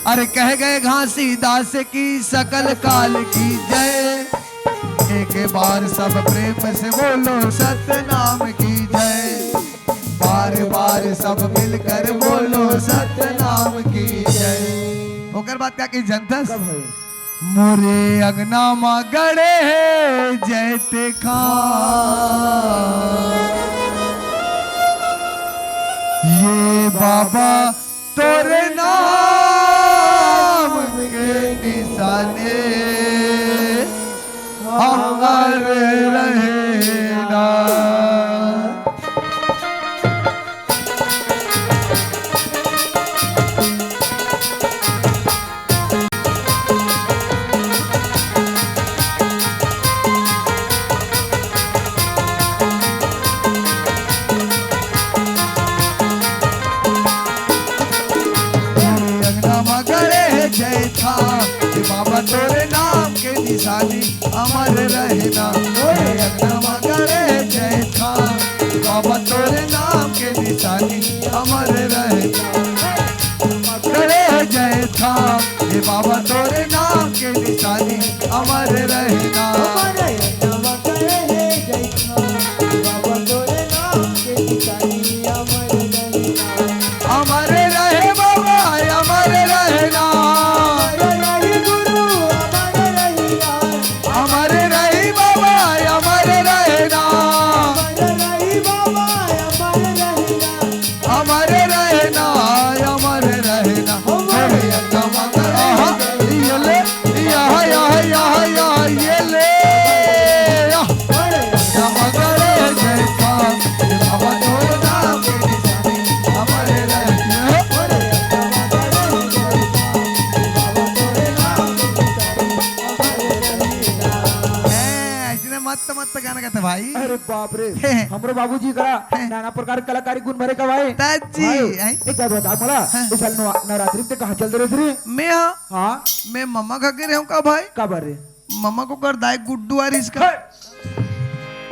अरे कह गए घासीदास की सकल काल की जय। एक बार सब प्रेम से बोलो सतनाम की जय। बार बार सब मिलकर बोलो सतनाम की जय। ओकर बाद का कही जनतस? मोरे अंगना मा गड़े हे जैतखाम, ये बाबा तोरे नाम के निशाने हमर रहना। अंगना मा गड़े हे जैतखाम, बाबा तोरे नाम के निशानी अमर रहना। अंगना मा गड़े हे जैतखाम, बाबा तोरे नाम के निशानी अमर रहना। गड़े हे जैतखाम, हे बाबा तोरे नाम के निशानी अमर रहना। अमर रहे बाबा, अमर रहना। अमर रही बाबा, अमर रहना। अमर रहना, अमर रहना। आहा, ये ले, ये ले, ये ले। हैं, ऐसने मस्त मस्त गाना गाथे भाई। अरे बाप रे, हैं। हमरो बाबूजी करा हैं। नाना प्रकार के कलाकारी गुण भरे का भाई। ताजी, भाई, हैं। एक बात बता मोला, हैं। इस साल नव-, नवरात्रि में कहाँ चल रहे थे रे? मैं हाँ। हाँ। मैं ममा घर गे रहेंव का भाई? काबर रे? ममा के ओकर दाई गुड्डू आ रहिस का। हे!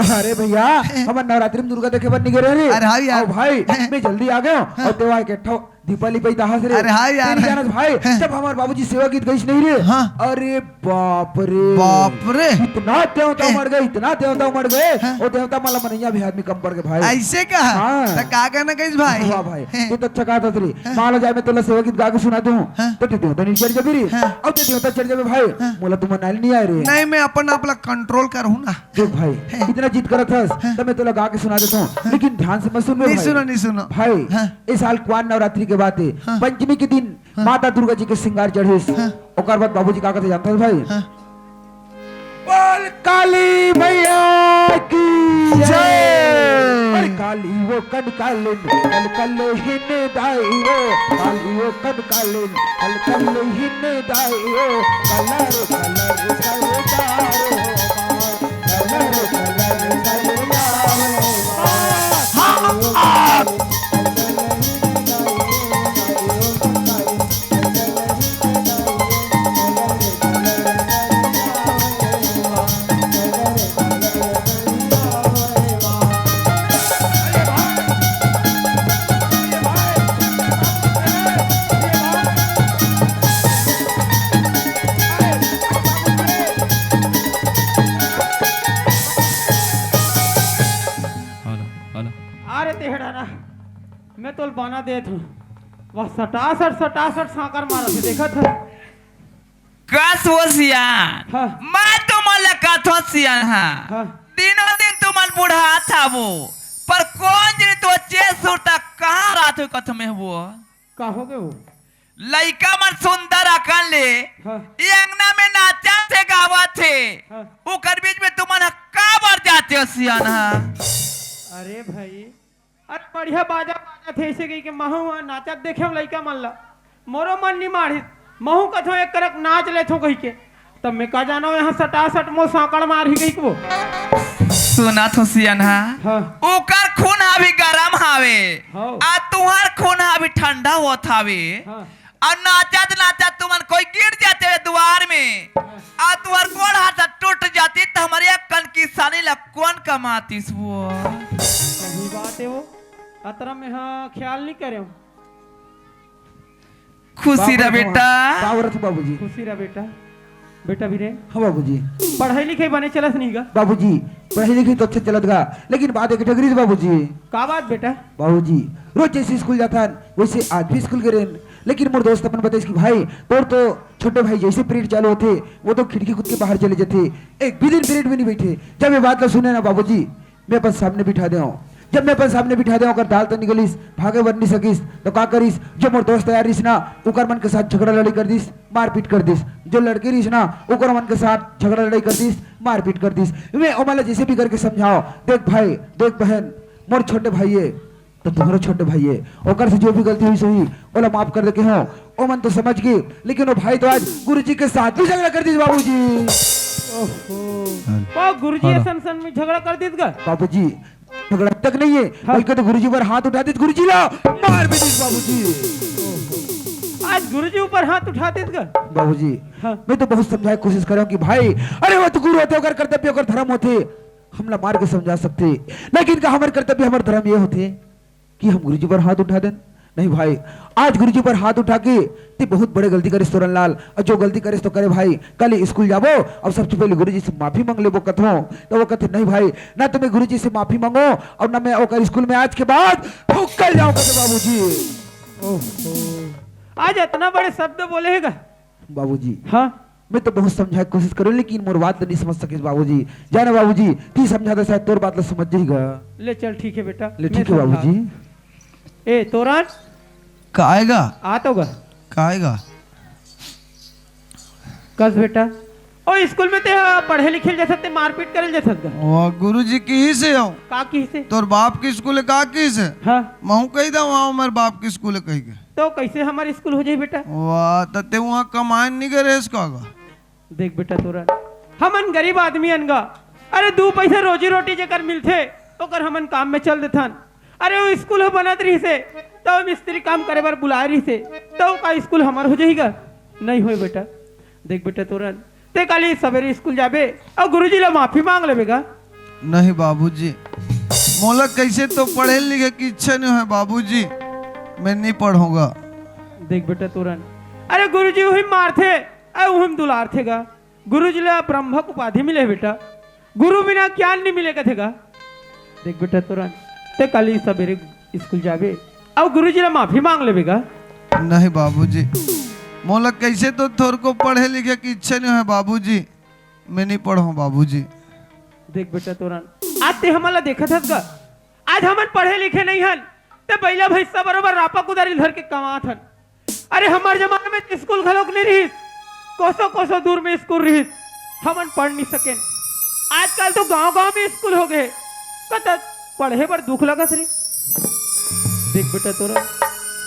अरे भैया, हैं। हमन नवरात्रि में दुर्गा देखे बर नइ गे रहे रे। अरे हाँ यार। अउ भाई, हैं। मैं जल्दी आ गया हूँ। हैं। अउ तेवा एक ठो दीपाली पई दहास रे। अरे हाँ यार। तेरी जानत भाई, हैं। जब हमर बाबूजी सेवा गीत गइस नहीं रे। हाँ। अरे बाप रे। बाप रे। इतना देवता हैं। मर गए, इतना देवता मर गए। हैं। वो देवता मला मनैया भी आदमी कम पड़ गए भाई। ऐसे का? हाँ। त का गाना गइस भाई? वाह भाई, हैं। तू तो अच्छा गात हस रे। हैं। मान लो जाए मैं तोला सेवा गीत गा के सुना दूँ। हैं। तो तू देवता नहीं चढ़ जाबे रे। हैं। अब तो देवता चढ़ जाबे भाई। हैं। मोला तुमन नाली नहीं आए रे। नहीं, मैं अपन आप ला control करहूँ ना। देख भाई, हैं। इतना जिद करत हस, हैं। त मैं तोला गा के सुना देता हूँ, हैं। लेकिन ध्यान से मत सुन बे नहीं भाई। सुनो, नहीं सुनो। भाई, हैं। इस साल कुआर नवरात्रि के बात है, हाँ। पंचमी के दिन हाँ। माता दुर्गा जी के श्रृंगार चढ़िस। हाँ। ओकर बाद बाबूजी का कहते जानते हो भाई? हाँ। बोल काली मैया की जय। जय। अरे काली वो कनकालिन, कल कल हिन दाई वो, काली वो कनकालिन, कल कल हिन दाई वो, कलर कलर सलदार हो मार। Hello, hello. अरे तेहड़ा ना, मैं तोल बना देत हूँ। वह सटासट, सटासट सांकर मारत हे, देखत हे। कस वो सियान, हाँ। मैं तुमन ल कथों सियान, हाँ। हाँ। दिनों दिन तुमन बुढ़ात हवो, पर कोन जनी तो चेत सुरता कहाँ रात हो कथों में हवो? का हो गए वो? लइका मन सुंदर अकन ले, हाँ। ये अंगना में नाचत हे, गावत हे, हाँ। ओकर बीच में तुमन ह काबर जाते हो सियान, हाँ? अरे भाई, अरे बढ़िया बाजा बाजत हे, ऐसे कही के महू ह नाचत देखे हूँ लइका मन ला, मोरो मन नहीं माढ़िस, महू कथों एक करक नाच लेथों कही के, तब मैं का जानव यहाँ सटासट मोर सांकड़ मारही कही के वो। सुनत हो सियनहा, हाँ। ओकर खून अभी गरम हावे, हाँ। आ तुहर खून अभी ठंडा होत हावे, हाँ। अउ नाचत नाचत तुमन कोई गिर जाते हुए दुआर में, हाँ। अउ तुहर गोड़ हाथ टूट जाती त हमर एक कन किसानी ला कोन कमातिस वो? सही बात हे वो, अतरा में हाँ ख्याल नहीं करे। खुशी रह बेटा। बाबूजी। खुशी रह बेटा। बेटा बीरेन। हाँ बाबूजी। पढ़ाई लिखाई बने चलत नहीं गा? बाबूजी, पढ़ाई लिखाई तो अच्छा चलत गा, लेकिन बात एक ठगरी बाबूजी। का बात बेटा? बाबूजी, रोज जैसे स्कूल जाथन वैसे आज भी स्कूल गे रेहेन, लेकिन मोर दोस्त अपन बताइस कि भाई, तोर तो छोटे भाई जैसे पीरियड चालू होथे, वो तो खिड़की कूद के बाहर चले जाथे, एक भी दिन पीरियड में नहीं बैठे। जब ये बात ला सुने ना बाबूजी, मैं अपन सामने बिठा दे हूँ। जब मैं अपन सामने बिठा दे हूँ, ओकर दाल तो निकलिस, भागे बर नहीं सकिस, तो का करिस? जो मोर दोस्त यार रिस ना, ओकर मन के साथ झगड़ा लड़ाई कर दिस, मारपीट कर दिस। जो लड़की रिस ना, ओकर मन के साथ झगड़ा लड़ाई कर दिस, मारपीट कर दिस। मैं ओमन ला जैसे भी करके समझाओ, देख भाई, देख बहन, मोर छोटे भाई है, तो तुम्हारा छोटे भाई है, ओकर से जो भी गलती हुई सही, ओला माफ कर दे के हो। ओमन तो समझ गए, लेकिन वो भाई तो आज गुरुजी के साथ भी झगड़ा कर दिस बाबूजी। ओहो। हाँ। ओ गुरुजी हाँ। असन सन में झगड़ा कर दिस गा? बाबूजी, झगड़ा तक नहीं है, हाँ। बल्कि तो गुरुजी पर हाथ उठा दिस, गुरुजी ला मार भी दिस बाबूजी। आज गुरुजी ऊपर हाथ उठा दिस गा? बाबूजी, हाँ। मैं तो बहुत समझाए कोशिश कर रहा हूँ कि भाई, अरे वो तो गुरु होते, ओकर कर्तव्य, ओकर धर्म होते, हमला मार के समझा सकते, लेकिन का हमर कर्तव्य, हमर धर्म ये होते कि हम गुरुजी पर हाथ उठा देन? नहीं भाई, आज गुरुजी पर हाथ उठा के ते बहुत बड़े गलती करिस तोरन लाल। और जो गलती करिस तो करे भाई, कल स्कूल जाबो और सबसे पहले गुरुजी से माफी मांग लेबो कथो। तो वो कहते, नहीं भाई, ना तो मैं गुरुजी से माफी मांगो और ना मैं ओकर स्कूल में आज के बाद फुक्कल जाऊं, कहते बाबूजी। ओहो, आज इतना बड़े शब्द बोले है गा? बाबूजी, हाँ। मैं तो बहुत समझाए कोशिश करूँ, लेकिन मोर बात नहीं समझ सकिस बाबूजी। जाने बाबूजी, ती समझा दे, शायद तोर बात ला समझ जाएगा। ले चल, ठीक है बेटा, ले मैं ठीक है समझा। बाबूजी। ए तोरन, का आएगा? आ तो गा। का आएगा? कस बेटा, ओ स्कूल में ते पढ़े लिखे ल जाथस ते मारपीट करे ल जाथस गा? वाह, गुरुजी किहिसे हो। का किहिसे? तोर बाप के स्कूल है, का किहिसे? हाँ। महूँ कही दऊँ, हाँ, मेरे बाप के स्कूल है कही के। तो कैसे हमारे स्कूल हो जाए बेटा? वाह, त ते वहाँ कमाए नहीं गए रेस का गा? देख बेटा तोरन, हमन गरीब आदमी अन गा। अरे दू पैसा रोजी रोटी जेकर मिलथे, ओकर हमन काम में चल देथन। अरे वो स्कूल ह बनत रहिसे, तो मिस्त्री काम करे बर बुलाए रहिसे, तो का स्कूल हमर हो जाही गा? नहीं होय बेटा। देख बेटा तोरन, ते काली सवेरे स्कूल जाबे और गुरुजी ला माफी मांग लेबे गा। नहीं बाबूजी, मोला कैसे तो पढ़े लिखे की इच्छा नहीं है बाबूजी, मैं नहीं पढ़ूंगा। देख बेटा तोरन, अरे गुरुजी उही मारथे, अरे उही दुलारथे गा। गुरुजी ला ब्रह्मक उपाधि मिले बेटा, गुरु बिना ज्ञान नहीं मिले कथे गा। देख बेटा तोरन, ते काली सवेरे स्कूल जाबे और गुरुजी ला माफी मांग लेबे गा। नहीं बाबूजी, मोला कैसे तो थोरको पढ़े लिखे की इच्छा नहीं है बाबूजी, मैं नहीं पढ़ूं बाबूजी। देख बेटा तोरन, आज ते हमन ला देखत हस गा, आज हमन पढ़े लिखे नहीं हन, ते बैला भैंसा बरोबर रापा कुदारी धर के कमात हन। अरे हमर जमाना में स्कूल घलोक नहीं रहिस, कोसो कोसो दूर में स्कूल रहिस, हमन पढ़ नहीं सकेन। आजकल तो गांव गांव में स्कूल हो गए, कतक पढ़े बर दुख लगत रे। देख बेटा तोरन,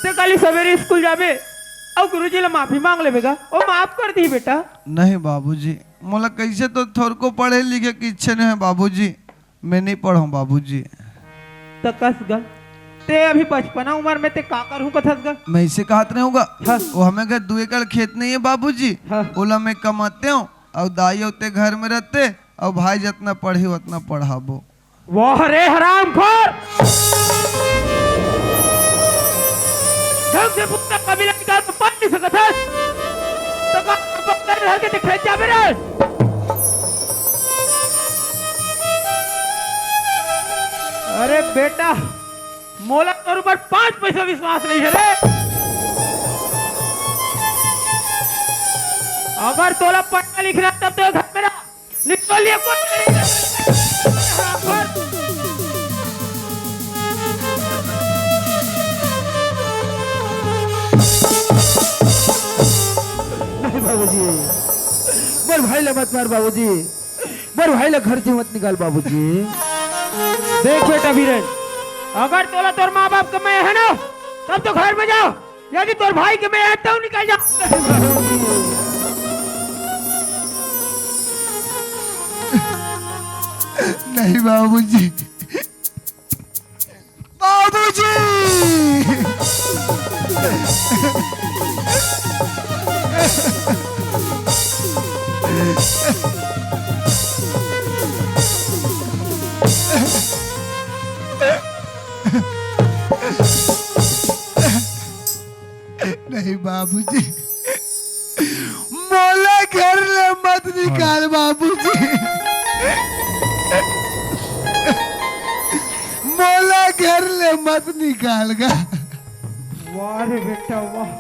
ते काली सवेरे स्कूल जाबे और गुरुजी ला माफी मांग लेबे गा, वो माफ कर दी बेटा। नहीं बाबूजी, मोला कैसे तो थोरको पढ़े लिखे की इच्छा नहीं है बाबूजी, मैं नहीं पढ़ूं बाबूजी। त कस गा, ते अभी बचपना उम्र में ते का करहूं कथस गा? मैं इसे कहत नहीं हूं गा। हाँ। वो हमें घर दू एकड़ खेत नहीं है बाबूजी। हाँ। ओला मैं कमाते हूँ और दाई होते घर में रहते और भाई जितना पढ़ी उतना पढ़ाबो। वाह रे हरामखोर! ढंग से पुस्तक का मिला निकाल के पढ़ नहीं सकत हस। तो का पत्थर धर के दिखाई जाबे रे? अरे बेटा, मोला तोर ऊपर पांच पैसा विश्वास नहीं है रे। अगर तोला पढ़ना लिखना तब तो घर में रह। निकल ये कोई नहीं। नहीं बाबूजी, मोर भाई ला मत मार बाबूजी, मोर भाई ला घर से मत निकाल बाबूजी। देख बेटा बीरेन, अगर तोला तोर माँ बाप के मया है ना, तब तो घर में जाओ, यदि तोर भाई के मया है तो निकल जा। नहीं बाबूजी, बाबूजी। नहीं बाबूजी, मोला घर ले मत निकाल बाबूजी, मोला घर ले मत निकाल गा। वाह रे बेटा वाह,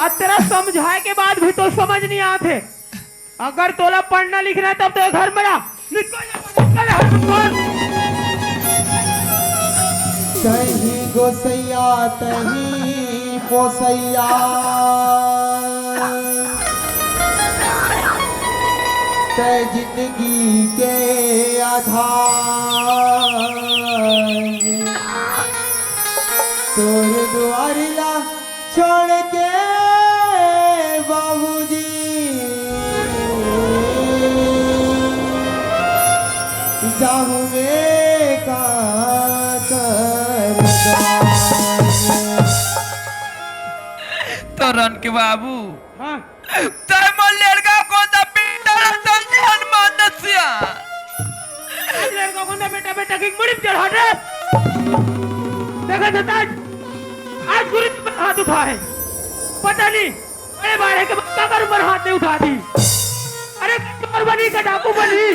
अतरा समझाए के बाद भी तो समझ नहीं आत हे। अगर तोला पढ़ना लिखना है तब तो घर में रह। निकल जा, निकल जा, निकल। तही गोसैया तही पोसैया, तै जिंदगी के आधार। तोर दुआरी ला छोड़ के बाबूजी जाहूँ मैं काकर द्वार। तोरन के बाबू, हाँ। तै मोर लेड़गा कोन दा बेटा ला समझे हन मानसिया। आज लेड़गा कोन दा बेटा, बेटा की मुड़ी में चढ़ा दे। देखा जताज, आज गुरु जी पर हाथ उठा है। पता नहीं, अरे बारे के बच्चा कर ऊपर हाथ नहीं उठा दी। अरे चोर बनी का डाकू बनी।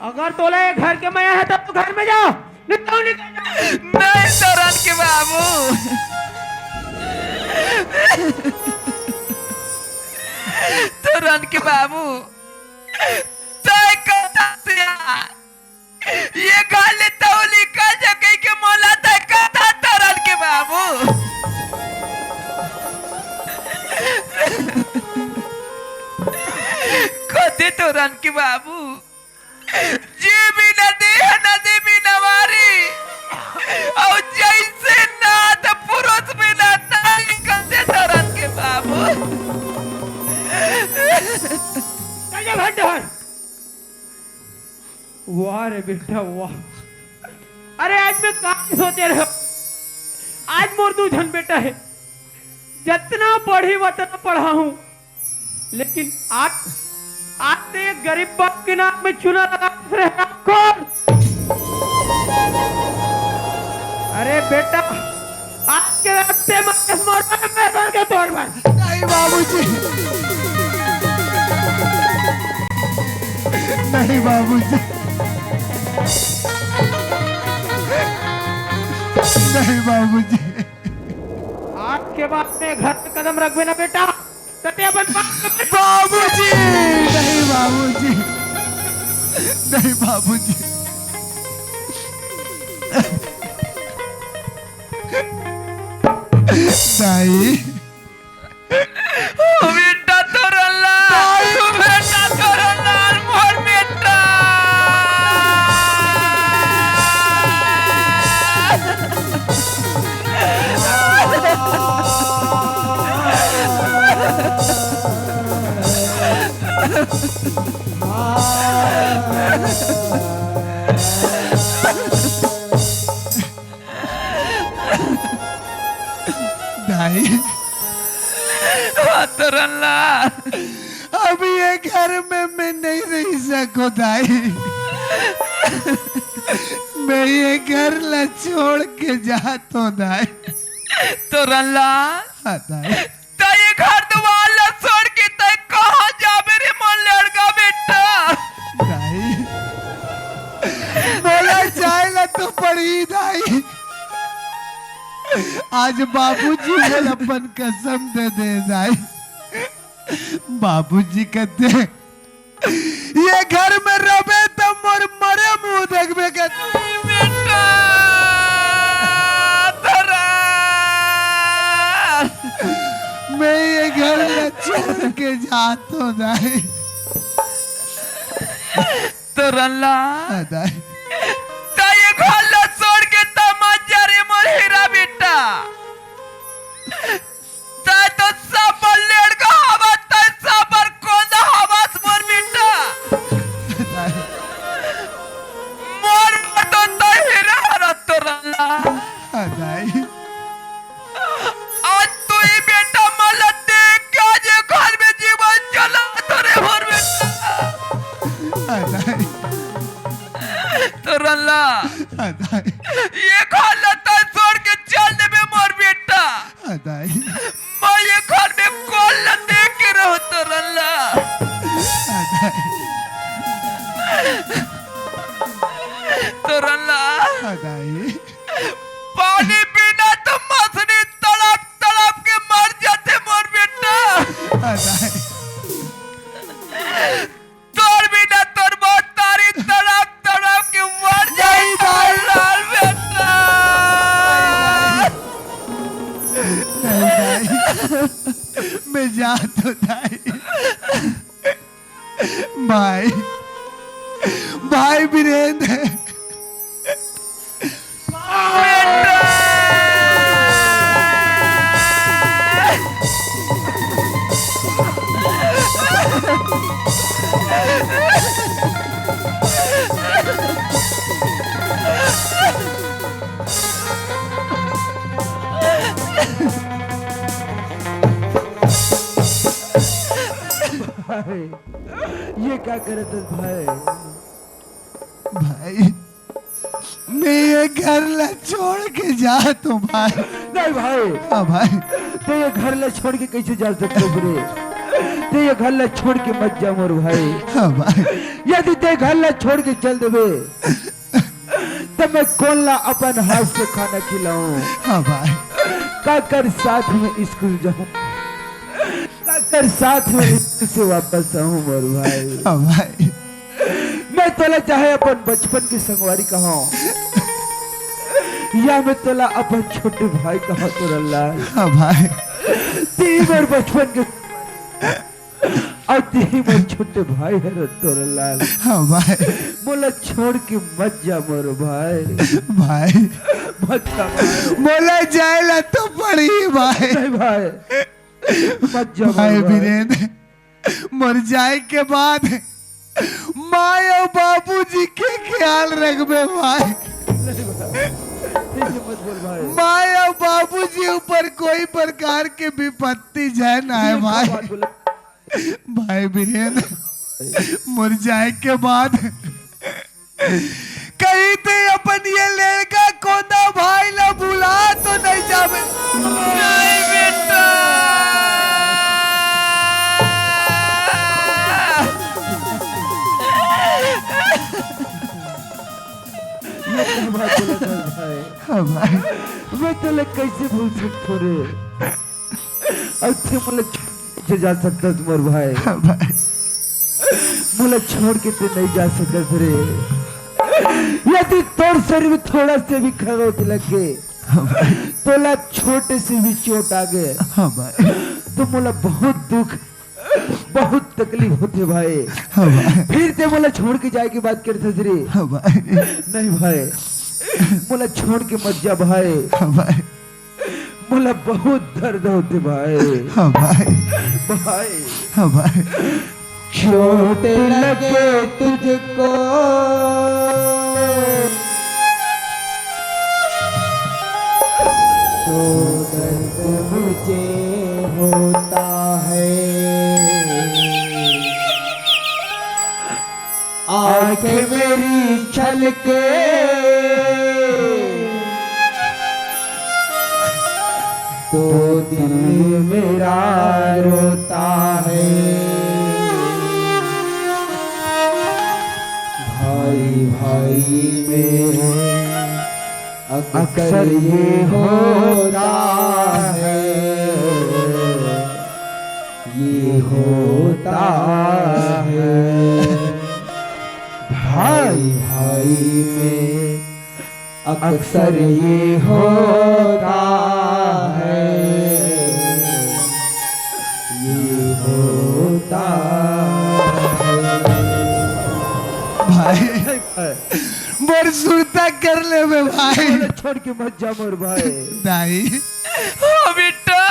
अगर तोला ये घर के मया है तब तो घर में जा। निकल, निकल जा। नहीं तोरन के बाबू, तोरन के बाबू, तै कथा से आ। ये गाली तौली का जगह के मोला तै कथा तोरन के बाबू। कथे तोरन के बाबू, जी बिना देह नदी बिना वारी, अउ जैसे नाथ पुरुष बिना नारी, कथे तोरन के बाबू। चल जा भंडार। वाह रे बेटा वाह। अरे आज मैं का सोचे रहे, आज मोर दू झन बेटा है, जतना पढ़ी वतना पढ़ाहूँ, लेकिन आज, आज ते एक गरीब बाप के नाक में चूना लगा रहे। कौन? अरे बेटा, आज के रास्ते में मरवा में पैसा के तौर पर। नहीं बाबूजी, नहीं बाबूजी, नहीं बाबूजी। आज के बाद में घर में कदम रखबे ना बेटा, तो ते अपन बाप के बाबूजी, नहीं बाबूजी, नहीं बाबूजी। दाई। ओ बेटा तोरन लाल, दाई। ओ बेटा तोरन लाल, मोर बेटा। दाई। हाँ, तोरन लाल। अब ये घर में मैं नहीं रह सको दाई। मैं ये घर ला छोड़ के जात हो दाई। तोरन लाल। हाँ दाई। तै ये घर दुवार ला छोड़ के तै कहाँ जाबे रे मोर लड़का बेटा? दाई, मोला जाए ला तो पड़ही दाई। आज बाबूजी मोला अपन कसम दे दे दाई। बाबूजी कथे, ये घर में रबे त मोर मरे मुंह देखबे कथे। बेटा, तोरन। मैं ये घर में छोड़ के जात हो दाई। तोरन लाल। हाँ, दाई। तै ये घर ला छोड़ के त मत जा रे मोर हीरा बेटा। तै तो साबर लेड़गा हवस, तै साबर कोंदा हवस मोर बेटा। दाई। मोर तो तै हीरा हरस तोरन लाल। हाँ, दाई। आज तो ये बेटा मोला देख के आज ये घर में जीवन चला तो रे मोर बेटा। हाँ, दाई। तोरन लाल। हाँ, दाई। ये घर ला तै छोड़ के चल देबे मोर बेटा। हाँ, दाई। पानी पीना तो मछली तड़प तड़प के मर जाथे मोर बेटा। अदाई। तोर बिना तोर महतारी तड़प तड़प के मर जाही। नहीं भाई। लाल बेटा। नहीं भाई, मैं जात हूँ दाई। भाई, भाई वीरेंद्र। भाई, ये का करत हस भाई? भाई, मैं ये घर ला छोड़ के जात हूँ भाई। नहीं भाई। हाँ भाई। ते ये घर ला छोड़ के कैसे जा सकते हो रे? ते ये घर ला छोड़ के मत जा मोर भाई। हाँ भाई। यदि ते घर ला छोड़ के चल देबे, तो मैं कोन ला अपन हाथ से खाना खिलाऊं? हाँ भाई। काकर साथ में स्कूल जाऊं? काकर साथ में स्कूल से वापस आऊं मोर भाई? हाँ भाई। मैं तोला चाहे अपन बचपन के संगवारी कहाऊं, या मैं तोला अपन छोटे भाई कहाऊं तोर लाल। हाँ भाई। ते ही मोर बचपन के अउ ते ही मोर छोटे भाई हरस तोर लाल। हाँ भाई। मोला छोड़ के मत जा मोर भाई। भाई। मत जा भाई। मोला जाए ला तो पड़ही भाई। नहीं भाई, मत जा भाई भाई। वीरेंद्र, मोर जाए के बाद माय अउ बाबूजी के ख्याल रखबे भाई। नहीं भाई, ऐसे मत बोल भाई। माय अउ बाबूजी ऊपर कोई प्रकार के विपत्ति झन आए ये क्या भाई। बात बोले? भाई वीरेंद्र, मोर जाए के बाद कहीं ते अपन ये लेड़का कोंदा भाई ला भुला तो नहीं जाबे। नहीं बेटा। ये क्या बात बोला था भाई? हाँ भाई। मैं तोला कैसे भूल सकथों रे? अउ ते मोला छोड़ के जा सकथस मोर भाई। हाँ भाई। मोला छोड़ के ते नहीं जा सकस रे। यदि तोर शरीर में थोड़ा से भी खरोंच लग गे, हाँ भाई। तोला छोटे से भी चोट आ गे, हाँ भाई। तो मोला बहुत दुख, बहुत तकलीफ होथे भाई। हाँ भाई। फिर ते मोला छोड़ के जाए के बात करथस रे। हाँ भाई। नहीं भाई, मोला छोड़ के मत जा भाई। हाँ भाई। मोला बहुत दर्द होथे भाई। हाँ भाई। भाई। हाँ भाई। चोट लगे तुझको तो दर्द मुझे होता है। आंख मेरी छलके तो दिल मेरा रोता है। भाई भाई में अक्सर ये होता है, ये होता है। भाई भाई में अक्सर ये होता है, ये होता है। भाई, मोर सुरता कर लेबे भाई। मोला छोड़ के मत जा मोर भाई। दाई। हाँ बेटा।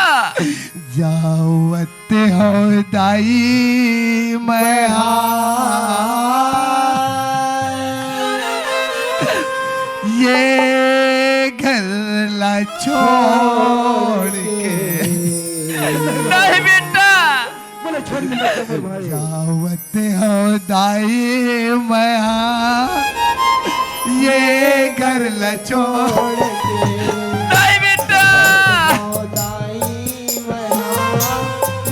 जावत हो दाई मैं हाँ, ये घर ला छोड़ के। नहीं बेटा। बोले छोड़ के मत जा मोर भाई। जावत हो दाई मैं हाँ, ये घर ला छोड़ के। नहीं बेटा। दाई मैं हाँ,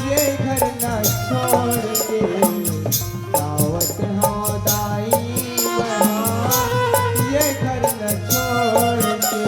ये घर न छोड़ के। जावत हो दाई मैं हाँ, ये घर न छोड़ के।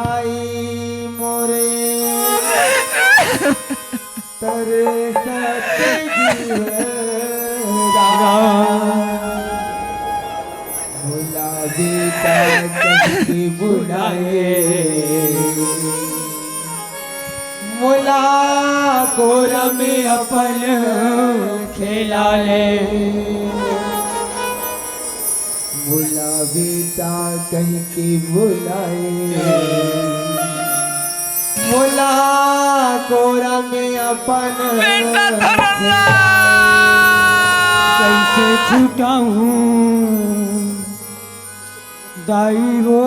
आई मोरे तरसत जीवरा, मोला बेटा कहिके बुलाए, मोला कोरा में अपन खेला ले। मोला बेटा कहिके बुलाए, मोला कोरा में अपन बेटा धरला। कइसे छुटाहूँ दाई वो।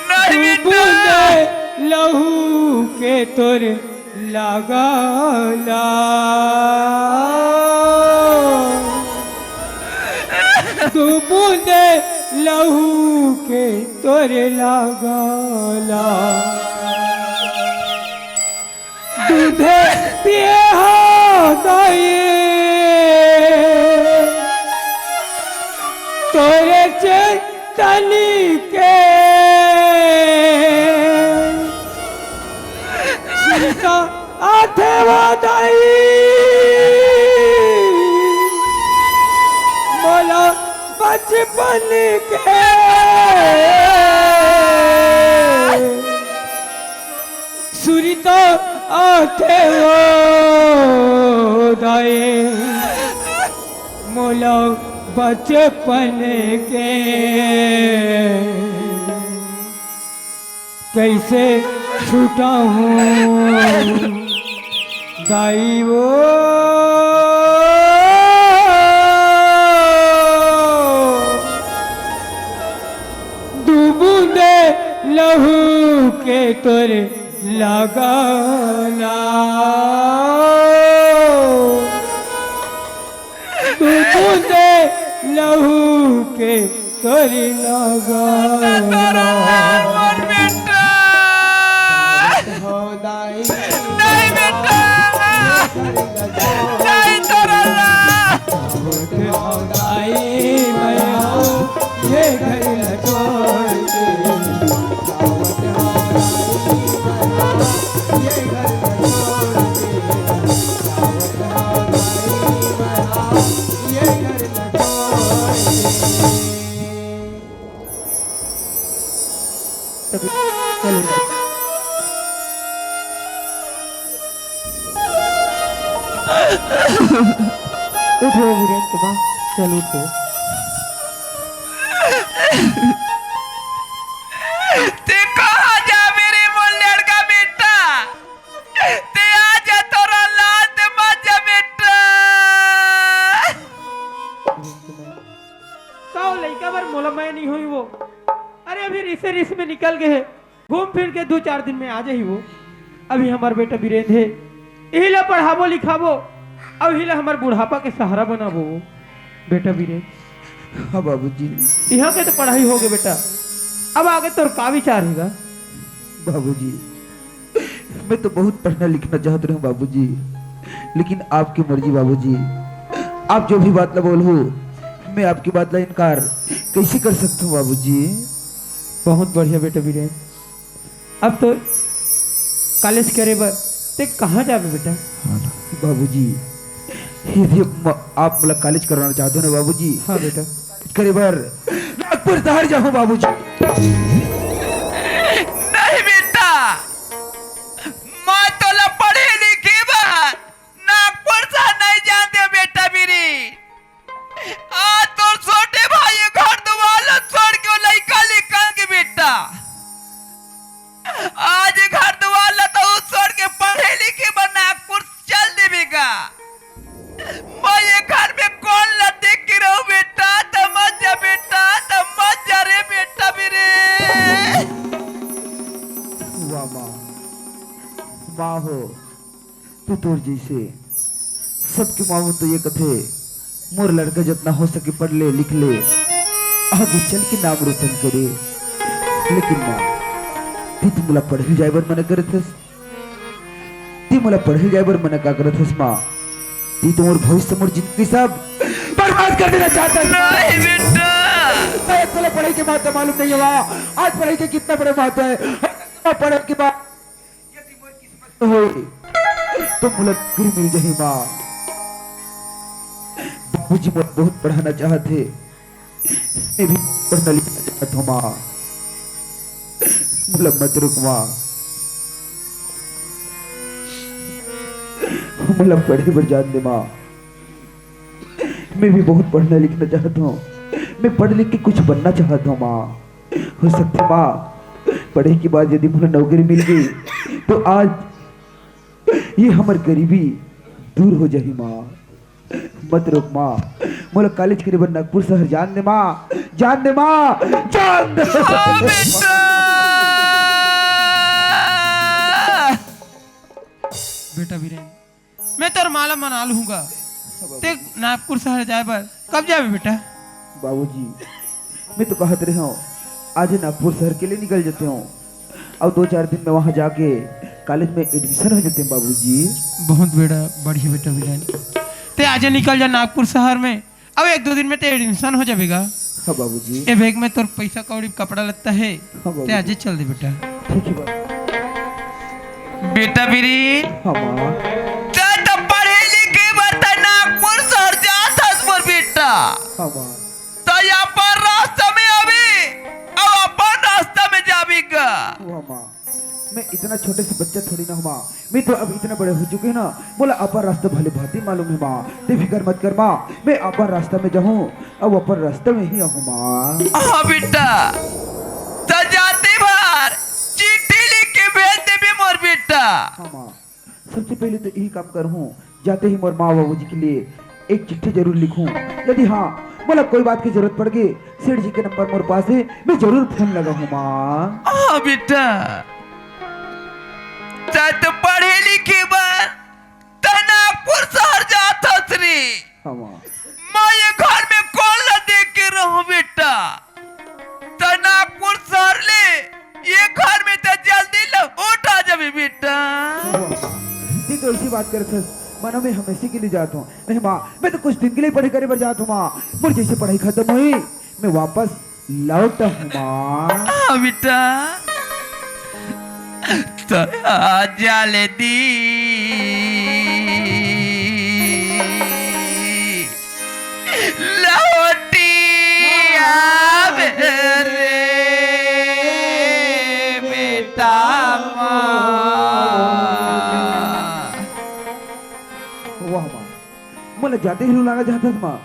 नहीं तू बेटा। बूंदे लहू के तोर लागला, दू बूंदे लहू के तोर लागला। दूधे पिए हो दाई तोरे चेतनी के। सुनता आथे वो दाई मोला बचपन के। सुरता आथे वो दाई मोला बचपन के। कइसे छुटाहूँ दाई वो। दू बूंदे लहू के तोर लागला, दू बूंदे लहू के तोर लागला। बेटा, हो दाई, नहीं बेटा, नहीं तोरला। ये घर छोड़ के, ये घर छोड़ के, ये घर छोड़ के। तभी चलो। उठो वीरेन, तुम चल उठो। ते कहाँ जाबे रे मोर लड़का बेटा? ते आ जा, तोर औलाद मत जा बेटा। का ओ लइका बर मोला मैं नहीं होई वो? अरे अभी रिसे रिस में निकल गए हे, घूम फिर के दू चार दिन में आ जाही वो। अभी हमर बेटा वीरेंद्र हे, इही ला पढ़ाबो लिखाबो, अउ इही ला हमर बुढ़ापा के सहारा बनाबो वो। बेटा वीरेंद्र, हाँ बाबूजी। इहाँ के तो पढ़ाई हो गए बेटा, अब आगे तोर का विचार हे गा? बाबूजी, मैं तो बहुत पढ़ना लिखना चाहत रहूं बाबूजी, लेकिन आपकी मर्जी बाबूजी, आप जो भी बात ला बोलहू, मैं आपकी बात ला इनकार कैसे कर सकता हूँ बाबूजी? बहुत बढ़िया बेटा वीरेन, अब तो कॉलेज करे बर ते कहाँ जाबे बेटा? हाँ ना। बाबूजी, यदि आप म-, आप मोला कॉलेज करवाना चाहते हो ना बाबूजी, हाँ बेटा। करे बर नागपुर शहर जाहूँ बाबूजी। नहीं बेटा, मैं तोला पढ़े लिखे बर नागपुर शहर नहीं जान देंव बेटा मेरी। आज तोर छोटे भाई घर दुआर ला छोड़ के वो लइका निकल गे बेटा। आज घर दुआर ला तो छोड़ के पढ़े लिखे बर नागपुर चल देबे गा। मैं ये घर में कोन ला देख के रहूं बेटा, त मत जा बेटा, त मत जा रे बेटा मेरे। वाह माँ, माँ हो, तू तोर जैसे सबके माँ मन तो ये कथे, मोर लड़का जितना हो सके पढ़ ले, लिख ले, आगे चल के नाम रोशन करे। लेकिन माँ, तू तो मोला पढ़े जाए बर मना करत हस। ते मोला पढ़े जाए बर मना का करत हस माँ? ये तो मोर भविष्य, मोर जिंदगी सब बर्बाद कर देना चाहता है। नहीं बेटा। शायद तोला पढ़ाई के महत्व मालूम नहीं हुआ। आज पढ़ाई के कितना बड़ा महत्व है। पढ़ाई के बाद यदि मोर किस्मत में होए, तो मोला नौकरी मिल जाही माँ। बाबूजी मोला बहुत पढ़ाना चाहत हे। मैं भी पढ़ना लिखना चाहत हूँ माँ। मोला मत रोक माँ। मोला पढ़े बर जान दे माँ। मैं भी बहुत पढ़ना लिखना चाहत हूँ। मैं पढ़ लिख के कुछ बनना चाहत हूँ माँ। हो सकथे माँ, पढ़े के बाद यदि मोला नौकरी मिल गई, तो आज ये हमर गरीबी दूर हो जाही माँ। मत रोक माँ, मोला कॉलेज करे बर नागपुर शहर जान दे माँ, जान दे माँ, जान दे। हाँ बेटा। बेटा बीरेन, मैं तोर माला मना लूंगा। ते नागपुर शहर जाए बर कब जाबे बेटा? बाबूजी, मैं तो कहत रहे हूँ, आज नागपुर शहर के लिए निकल जाते हूँ, और दो चार दिन में वहाँ जाके कॉलेज में एडमिशन हो जाते हैं बाबूजी। बहुत बेटा, बढ़िया बेटा बीरेन, ते आज निकल जा नागपुर शहर में, अब एक दो दिन में ते एडमिशन हो जाबेगा। हाँ बाबूजी। ए बैग में तोर पैसा कौड़ी, कपड़ा लत्ता है, हाँ बाबूजी। ते आजे चल दे बेटा। ठीक है बाबू। बेटा बीरेन, हाँ माँ। ते तो पढ़े लिखे बर ते नागपुर शहर जात हस मोर बेटा। हाँ माँ। ते अपन रास्ता में आबे, अब अपन रास्ता में जाबे गा। हाँ माँ। मैं इतना छोटे से बच्चा थोड़ी ना हूँ माँ, मैं तो अब इतना बड़े हो चुके हैं ना, मोला अपन रास्ता भली भांति मालूम है माँ। ते फिकर मत कर माँ, मैं अपन रास्ता में जाहूँ, अब अपन रास्ता में ही आहूँ माँ। हाँ बेटा, ते जाते भर चिट्ठी लिख के भेज देबे मोर बेटा। हाँ माँ, सबसे पहले तो यही काम करहूँ, जाते ही मोर माँ बाबूजी के लिए एक चिट्ठी जरूर लिखूँ। यदि हाँ, मोला कोई बात की जरूरत पड़ गई, सेठ जी के नंबर मोर पास है, मैं जरूर फोन लगाहूँ माँ। हाँ बेटा, ते तो पढ़े लिखे बर ते नागपुर शहर जात हस रे। हाँ माँ। मैं ये घर में कौन ला देख के रहूं बेटा? ते नागपुर शहर ले ये घर में ते जल्दी लौट आ जाबे बेटा। हाँ माँ। ते तो ऐसी बात करत हस, मानो मैं हमेशा के लिए जात हूँ। नहीं माँ, मैं तो कुछ दिन के लिए पढ़ाई करे बर जात हूँ माँ। मोर जैसे पढ़ाई खत्म होही, मैं वापस लौट हूँ माँ। हाँ बेटा, तो आ जा ले दी लौटी आवे रे बेटा माँ। वाह माँ, मोला जाते ही रुलाना चाहत हस माँ।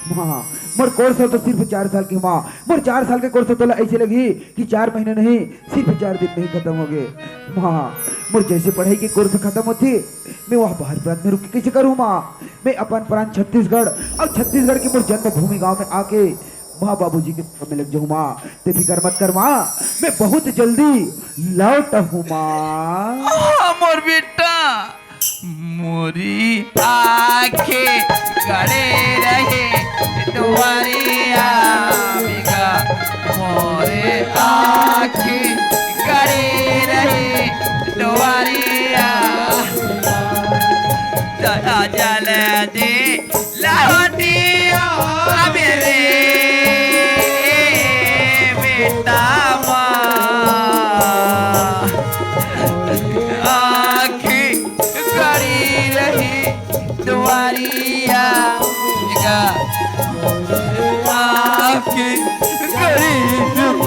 माँ, मोर कोर्स तो सिर्फ चार साल के माँ, मोर चार साल के कोर्स तोला ऐसे लगही कि चार महीने नहीं, सिर्फ चार दिन में ही खत्म हो गए। माँ, मोर जैसे पढ़ाई के कोर्स खत्म होथे, मैं वहाँ बाहर प्रांत में रुक के कैसे करूँ माँ? मैं अपन प्रांत छत्तीसगढ़ और छत्तीसगढ़ के मोर जन्मभूमि गांव में आके माँ बाबूजी के सेवा में लग जाऊँ माँ। ते फिकर मत कर माँ, मैं बहुत जल्दी लौट हूँ माँ। हाँ मोर बेटा, मोरी आँखें गड़े रहे दुआरिया बिगा, मोरे आँखें गड़े रहे दुआरिया। चला जल्दी लौटिया मेरे बेटा माँ। आँखें गड़ी रही दुआरिया गा। आँखें गड़ी रही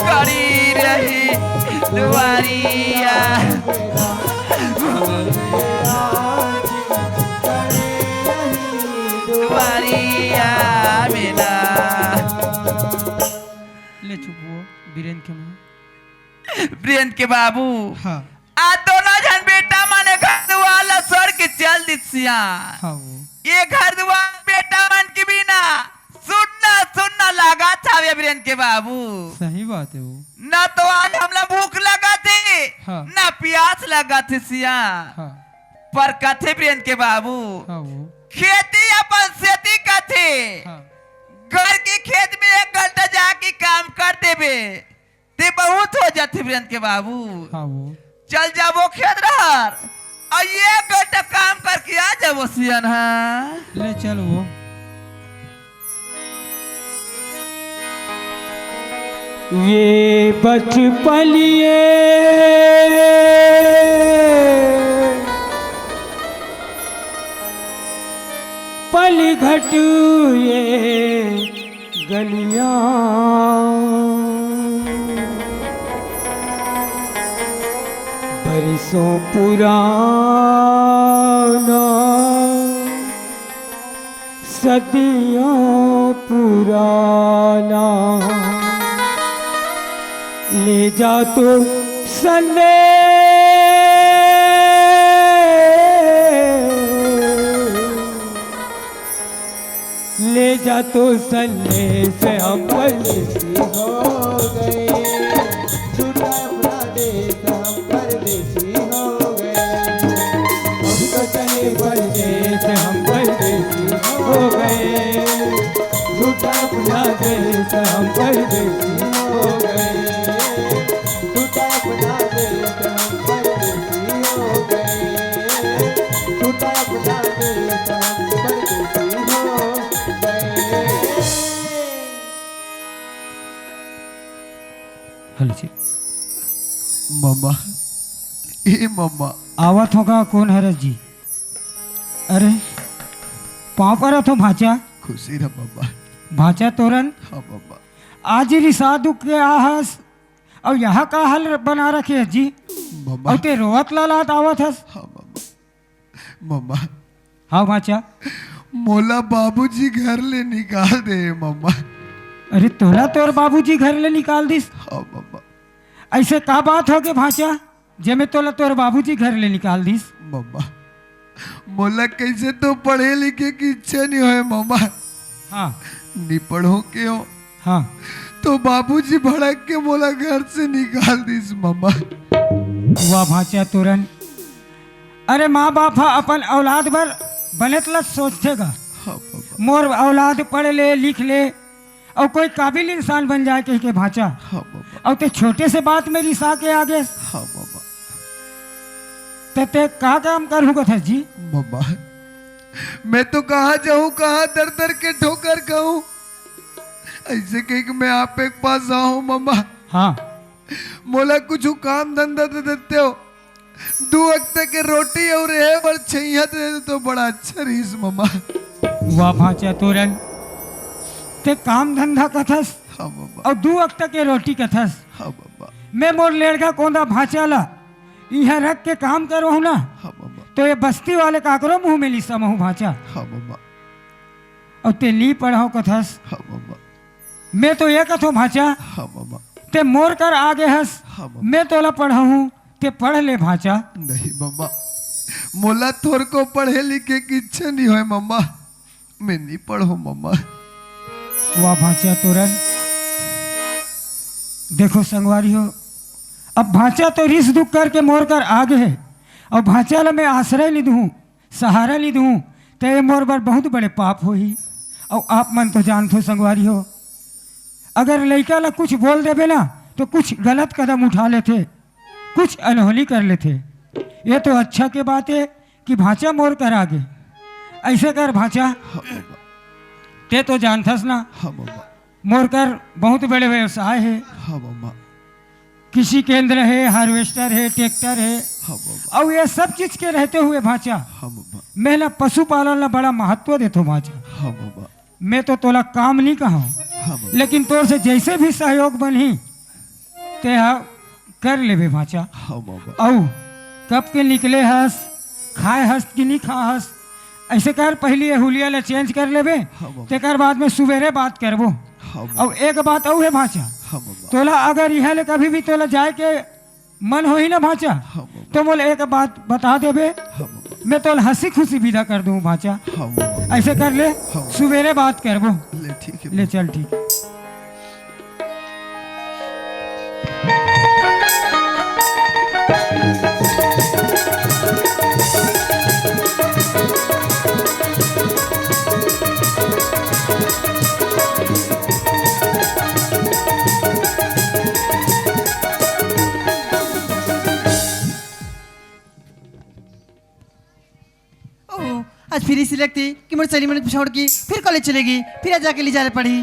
गड़ी रही दुआरिया। दुआरिया मेरा। ले चुप वो बीरेन के माँ। बीरेन के बाबू। हाँ। आ दोनों झन बेटा मन घर दुआर ला छोड़ के चल दिस सियान। हाँ वो। ये घर दुआर बेटा मन के बिना सुन्ना सुन्ना लागत हवे बीरेन के बाबू। सही बात है वो। ना तो आज हमला भूख लागत हे, हाँ। ना पियास लागत हे सियान। हाँ। पर कथे बीरेन के बाबू, हाँ वो। खेती अपन सेती कथे। हाँ। घर के खेत में एक घंटा जाके काम कर देबे, ते बहुत हो जाथे वीरेंद्र के बाबू। हाँ वो। चल जाबो खेत डहर, अउ ये बेटा काम करके आ जाबो सियन हा। ले चल वो। ये बचपलिए पलघट ये गलियां बरसों पुराना, सदियों पुराना, ले जा तो संदेश, ले जा तो संदेश, हम परदेसी हो गए। छूटा अपना देश, हम परदेसी हो गए। हम तो चले परदेस, हम परदेसी हो गए। छूटा अपना देश, हम परदेसी हो गए। छूटा अपना देश, हम परदेसी हो गए। छूटा अपना देश, हम परदेसी हो गए। हेलो जी। मम्मा, ए मम्मा। आवत हो का? कोन हरस जी? अरे, पाँव परत हो भांचा। खुशी रह मम्मा। भांचा तोरन। हाँ मम्मा। आज रिसा दुख के आहस, अउ यहाँ का हाल बना रखे हस जी? मम्मा। अउ ते रोवत लालात आवत हस। हाँ मम्मा। मम्मा। हाँ भांचा। मोला बाबूजी घर ले निकाल दे मम्मा। अरे तोला तोर बाबूजी घर ले निकाल दिस? हाँ मम्मा। ऐसे का बात हो गे भांचा, जेमे तोला तोर बाबूजी घर ले निकाल दिस? मम्मा, मोला कैसे तो पढ़े लिखे की इच्छा नहीं होय मम्मा। हाँ। नहीं पढ़ो के हो। हाँ। तो बाबूजी भड़क के मोला घर से निकाल दिस मम्मा। वाह भांचा तोरन, अरे माँ बाप हा अपन औलाद बर बनेत ल सोचथे गा। हाँ मम्मा। मोर औलाद पढ़ ले लिख ले अउ कोई काबिल इंसान बन जाए कहिके भांचा। हाँ मम्मा। अउ ते छोटे से बात में रिसा के आगे। हाँ मम्मा। ते, ते का काम करहूँ कथस जी? मम्मा, मैं तो कहाँ जाऊँ, कहाँ दर दर के ठोकर खाऊँ। ऐसे कहिके मैं आप एक पास आऊँ मम्मा। हाँ। मोला कुछ काम धंधा दे देते हो। दू वक्त के रोटी अउ रहे बर छइहां दे दे तो बड़ा अच्छा रहिस मम्मा। वाह भांचा तोरन, ते काम धंधा कथस हाँ मम्मा। अउ दू वक्त के रोटी कथस। हाँ मम्मा। मैं मोर लेड़गा कोंदा भांचा ला इहाँ रख के काम करहूँ ना, हाँ मम्मा। तो ये बस्ती वाले काकरो मुँह में लिसमहूँ भांचा। हाँ मम्मा। अउ ते नी पढ़व कथस। हाँ मम्मा। मैं तो ये कथों भांचा, हाँ मम्मा। ते मोर कर आगे हस, हाँ मम्मा। मैं तोला पढ़ाहूँ, ते पढ़ ले भांचा। नहीं मम्मा, मोला थोरको पढ़े लिखे की इच्छा नहीं होय मम्मा, मैं नहीं पढ़ो मम्मा। वाह भांचा तोरन, देखो संगवारी हो, अब भांचा तो रिस दुख करके मोर कर आगे हे, अउ भांचा ला मैं आश्रय नहीं दूँ, सहारा नी दूँ, त ये मोर बर बहुत बड़े पाप होही। अउ आप मन तो जानथो संगवारी हो, अगर लइका ला कुछ बोल देबे ना, तो कुछ गलत कदम उठा लेथे, कुछ अनहोनी कर लेथे। ये तो अच्छा के बात हे कि भांचा मोर कर आगे। ऐसे कर भांचा, हाँ मम्मा। ते तो जानथस ना, हाँ मम्मा। मोर कर बहुत बड़े व्यवसाय हे। हाँ मम्मा। कृषि केंद्र हे, harvester हे, tractor हे, हाँ मम्मा। अउ ये सब चीज के रहते हुए भांचा, हाँ मम्मा। मैं ना पशुपालन ला बड़ा महत्व देथों भांचा। हाँ मम्मा। मैं तो तोला काम नहीं कहूँ, हाँ मम्मा। लेकिन तोर से जैसे भी सहयोग बनही, ते हा कर लेबे भांचा। हाँ मम्मा। अउ कब के निकले हस, खाए हस कि नहीं खा हस, ऐसे कर, पहली ये हुलिया ला change कर लेबे, हाँ मम्मा। तेकर बाद में सुबेरे बात करबो। हाँ मम्मा। अउ एक बात अउ हे भांचा, हाँ मम्मा। तोला अगर इहाँ ले कभी भी तोला जाए के मन होही ना भांचा, हाँ मम्मा। तो मोला एक बात बता देबे, हाँ मम्मा। मैं तोला हंसी खुशी विदा कर दूँ भांचा। हाँ मम्मा। ऐसे कर ले, हाँ मम्मा। सुबेरे बात करबो। ले ठीक हे। ले चल ठीक। फिर इसे लगती कि मोर सहेली मन छोड़ के फिर कॉलेज चलेगी, फिर आ जाके ले जाने पड़ी।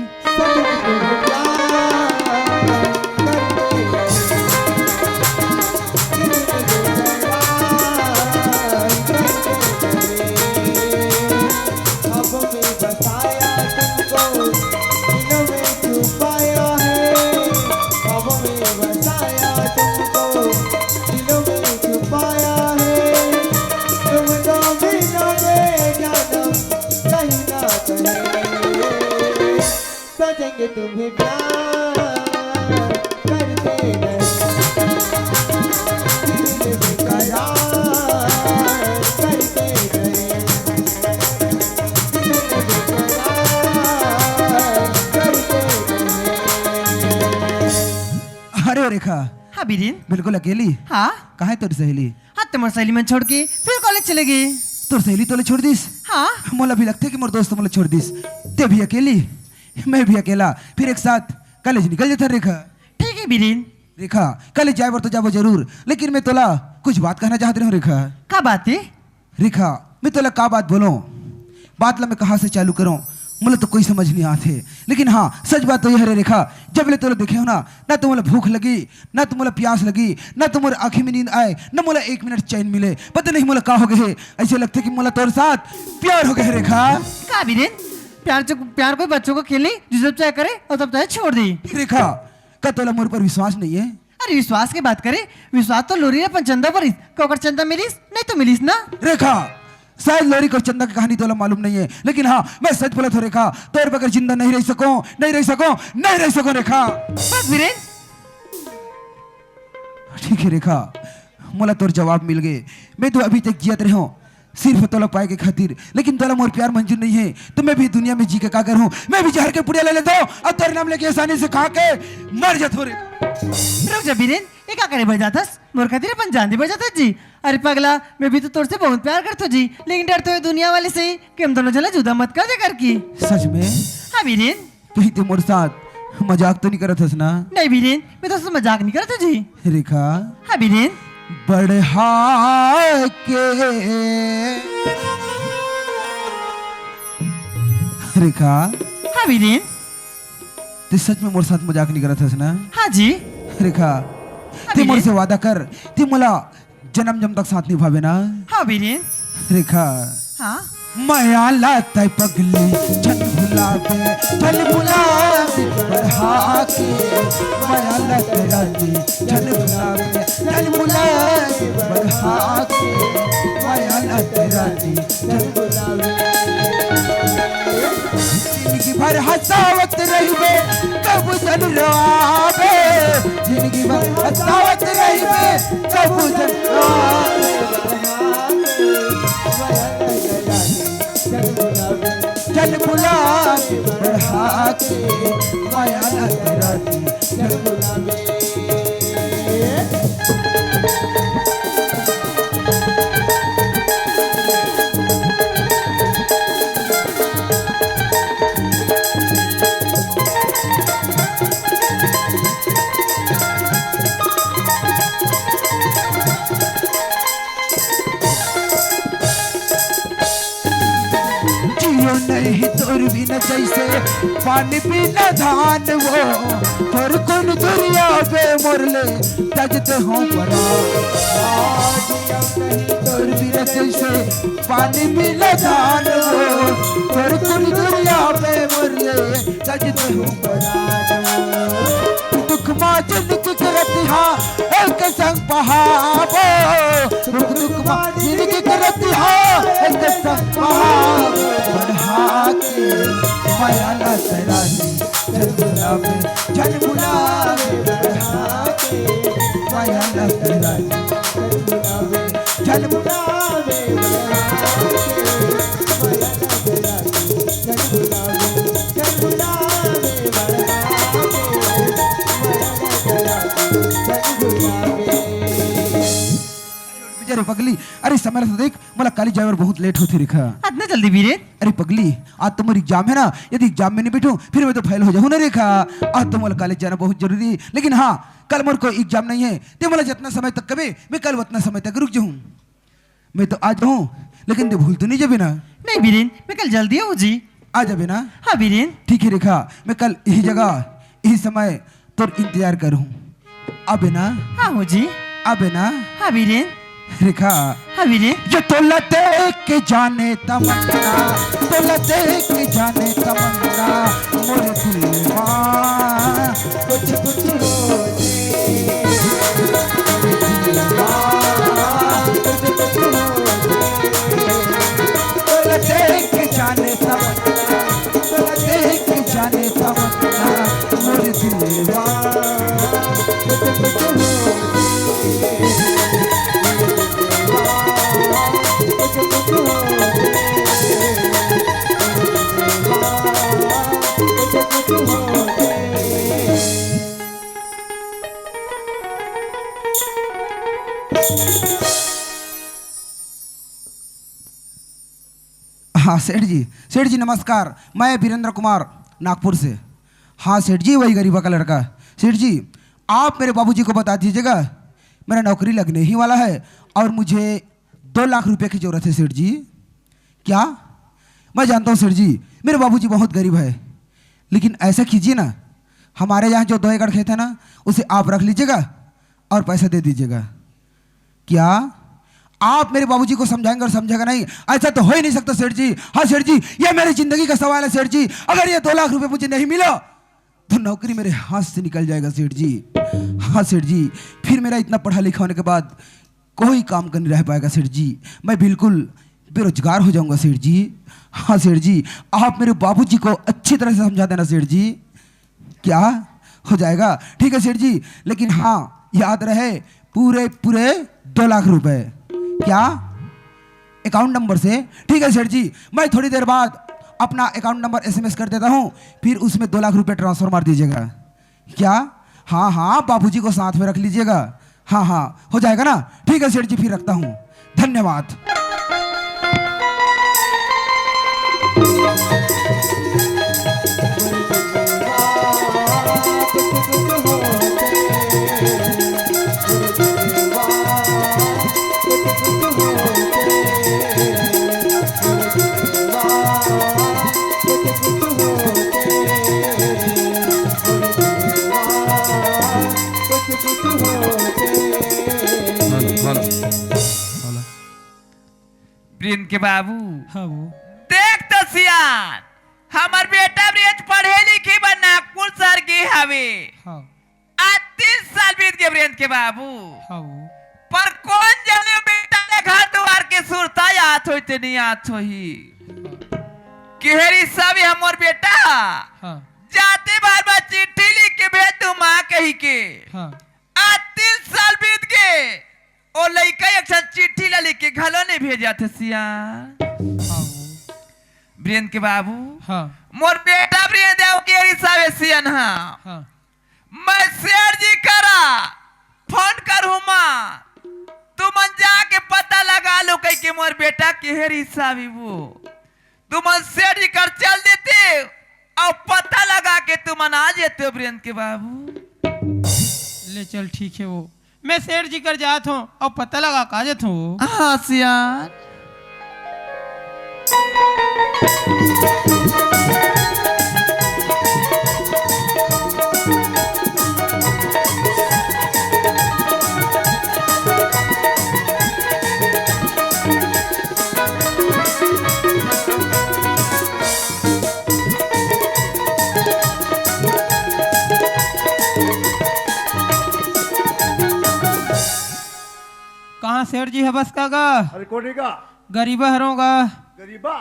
अरे रेखा। हाँ बीरेन। बिल्कुल अकेली? हाँ। कहाँ है तोर सहेली? हाँ, ते मोर सहेली मन छोड़ के फिर कॉलेज चले गे। तोर सहेली तोला छोड़ दिस? हाँ। मोला भी लगथे कि मोर दोस्त मोला छोड़ दिस। ते भी अकेली, मैं भी अकेला, फिर एक साथ कॉलेज निकल जाथन रेखा। ठीक है बीरेन। रेखा, कॉलेज जाए बर तो जाबो जरूर, लेकिन मैं तोला कुछ बात कहना चाहत रहेंव रेखा। का बात है? रेखा, मैं तोला का बात बोलों, बात ला मैं कहाँ से चालू करों, मोला तो कोई समझ नहीं आत हे। लेकिन हाँ, सच बात तो ये हरे रेखा, जब ले तोला देखे हों ना, ना तो मोला भूख लगी, ना तो मोला प्यास लगी, ना तो मोर आँखी में नींद आए, ना मोला एक मिनट चैन मिले। पता नहीं मोला का हो गे हे, ऐसे लगथे कि मोला तोर साथ प्यार हो गे हे रेखा। का बीरेन, प्यार चो-, प्यार कोई बच्चों का खेल नहीं, जो जब चाहे करे और तब चाहे छोड़ दे। रेखा, का तोला मोर पर विश्वास नहीं है? अरे विश्वास के बात करे, विश्वास तो लोरी अपन चंदा पर, का ओकर चंदा मिलिस, नहीं तो मिलिस ना। रेखा, शायद लोरी कर चंदा की कहानी तोला मालूम नहीं है, लेकिन हाँ, मैं सच बोलत हों रेखा, तोर बगैर जिंदा नहीं रह सकों, नहीं रह सकों, नहीं रह सकों रेखा। बस बीरेन। ठीक है रेखा, मोला तोर जवाब मिल गे। मैं तो अभी तक जियत रहेंव सिर्फ तोला पाए के खातिर, लेकिन तोला मोर प्यार मंजूर नहीं है, तो मैं भी दुनिया में जी के का करहूँ? मैं भी जहर के पुड़िया ले लेथों और तोर नाम लेके आसानी से खा के मर जाथों रे। रुक जा बीरेन, ये का करे बर जाथस? मोर खातिर अपन जान दे बर जाथस जी। अरे पगला, मैं भी तो तोर से बहुत प्यार करथों जी, लेकिन डरथों ये दुनिया वाले से कि हम दोनों झन ला जुदा मत कर दे करके। सच में? हाँ बीरेन। कहीं ते मोर साथ मजाक तो नहीं करत हस ना? नहीं बीरेन, मैं तोर से मजाक नहीं करत हों जी। रेखा। हाँ बीरेन। बढ़ा के। रेखा। हाँ बीरेन। ते सच में मोर साथ मजाक नहीं करत हस ना? हाँ जी। रेखा, हाँ ते मोर बीरेन। से वादा कर, ते मोला जनम जनम तक साथ निभाबे ना। हाँ बीरेन। रेखा। हाँ। मया ला तैं पगली झन भुलाबे, झन भुलाबे बढ़ा के। मया ला तैं रानी झन भुलाबे, झन भुलाबे बढ़ा के। मया ला तैं रानी झन भुलाबे। जिंदगी भर हंसावत रहिबे, कब जन रोआबे। जिंदगी भर हंसावत रहिबे, कब जन रोआबे। जन भुलाबे बढ़ा के, मया ला तैं रानी झन भुलाबे। जियो नहीं तोर बिना जैसे पानी बिना धान वो, तोर कुन दुरिया पे मोर ले तजत हों परान। जियो नहीं तोर बिना जैसे पानी बिना धान वो, तोर कुन दुरिया पे मोर ले तजत हों परान। दुख मा जिंदगी के रतिहा एक संग बहाबो। दुख दुख मा जिंदगी के रतिहा एक संग बहाबो। बढ़ा के मया ला तैं रानी झन भुलाबे, झन भुलाबे। बढ़ा के मया ला तैं रानी झन भुलाबे, झन भुलाबे। बढ़ा के मया ला तैं रानी झन भुलाबे, झन भुलाबे। बढ़ा के मया ला तैं रानी झन भुलाबे। बेचारे पगली, अरे समय ला तो देख, मोला कॉलेज जाए बर बहुत लेट होथे रेखा। अतना जल्दी बीरेन? अरे पगली, आज तो मोर एग्जाम है ना, यदि एग्जाम में नहीं बैठूं, फिर मैं तो फेल हो जाहूं ना रेखा। आज तो मोला कॉलेज जाना बहुत जरूरी है, लेकिन हाँ, कल मोर कोई एग्जाम नहीं है, ते मोला जितना समय तक कबे, मैं कल उतना समय तक रुक जाहूं। मैं तो आ जाहूं, लेकिन ते भूल तो नहीं जाबे ना? नहीं बीरेन, मैं कल जल्दी आऊँ जी। आ जाबे ना? हाँ बीरेन। ठीक है रेखा, मैं कल यही जगह, यही समय तोर इंतजार करूँ। अबे ना? हाँ हो जी। अबे ना? हाँ बीरेन। रेखा। हाँ बीरेन। ये तोला देख के जाने तमन्ना, तोला देख के जाने तमन्ना, मोर दिलवा कुछ कुछ हो जाए। दिलवा कुछ कुछ हो जाए। तोला देख के जाने तमन्ना, तोला देख के जाने तमन्ना, मोर दिलवा। हाँ सेठ जी, सेठ जी नमस्कार, मैं वीरेंद्र कुमार नागपुर से। हाँ सेठ जी, वही गरीबा का लड़का। सेठ जी, आप मेरे बाबूजी को बता दीजिएगा, मेरा नौकरी लगने ही वाला है और मुझे दो लाख रुपए की जरूरत है सेठ जी। क्या? मैं जानता हूँ सेठ जी, मेरे बाबूजी बहुत गरीब है, लेकिन ऐसा कीजिए ना, हमारे यहाँ जो दो एकड़ खेत है ना, उसे आप रख लीजिएगा और पैसा दे दीजिएगा। क्या आप मेरे बाबूजी को समझाएंगे और समझेगा नहीं? ऐसा तो हो ही नहीं सकता सेठ जी। हाँ सेठ जी, ये मेरी जिंदगी का सवाल है सेठ जी। अगर ये दो लाख रुपए मुझे नहीं मिला तो नौकरी मेरे हाथ से निकल जाएगा सेठ जी। हाँ सेठ जी, फिर मेरा इतना पढ़ा लिखा होने के बाद कोई काम का नहीं रह पाएगा सेठ जी। मैं बिल्कुल बेरोजगार हो जाऊंगा सेठ जी। हाँ सेठ जी, आप मेरे बाबूजी को अच्छी तरह से समझा देना सेठ जी। क्या? हो जाएगा? ठीक है सेठ जी, लेकिन हाँ, याद रहे, पूरे पूरे दो लाख रुपए। क्या? अकाउंट नंबर से? ठीक है सेठ जी, मैं थोड़ी देर बाद अपना अकाउंट नंबर एसएमएस कर देता हूँ, फिर उसमें दो लाख रुपए ट्रांसफर मार दीजिएगा। क्या? हाँ हाँ, बाबूजी को साथ में रख लीजिएगा। हाँ हाँ, हो जाएगा ना? ठीक है सेठ जी, फिर रखता हूँ, धन्यवाद। Hello, hello. हेलो। प्रेम के बाबू। हाँ वो। देख तो सियान, हमर बेटा ब्रेंच पढ़े लिखे बर नागपुर शहर गे हवे। हाँ। आज तीन साल बीत गे ब्रेंच के बाबू। हाँ वो। पर कोन जने बेटा ले घर दुवार के सुरता आत होही ते नहीं आत होही। हाँ। केहेरी सब हमर बेटा। हाँ। जाते बार बार चिट्ठी लिख के भेज दू माँ कही के। हाँ। आज तीन साल बीत गे, ओ लइका एक ठन चिट्ठी ला लिख के घलो नहीं भेजत हे सियान। हाँ वो। ब्रेंच के बाबू। हाँ। मोर बेटा ब्रेंच देव केहेरी सब सियान हा। हाँ। मैं सेठ जी करा फोन करहूँ माँ, तुमन जाके पता लगा लो कही के मोर बेटा केहेरी सब वो। तुमन सेठ जी कर चल देते अउ पता लगा के तुमन आ जेते ब्रेंच के बाबू। ले चल, ठीक है वो, मैं सेठ जी कर जात हूँ अउ पता लगा के आ जात हूँ। हाँ सियान। कहाँ सेठ जी हबस का गा? अरे कोनी का? गरीबा हरों गा। गरीबा?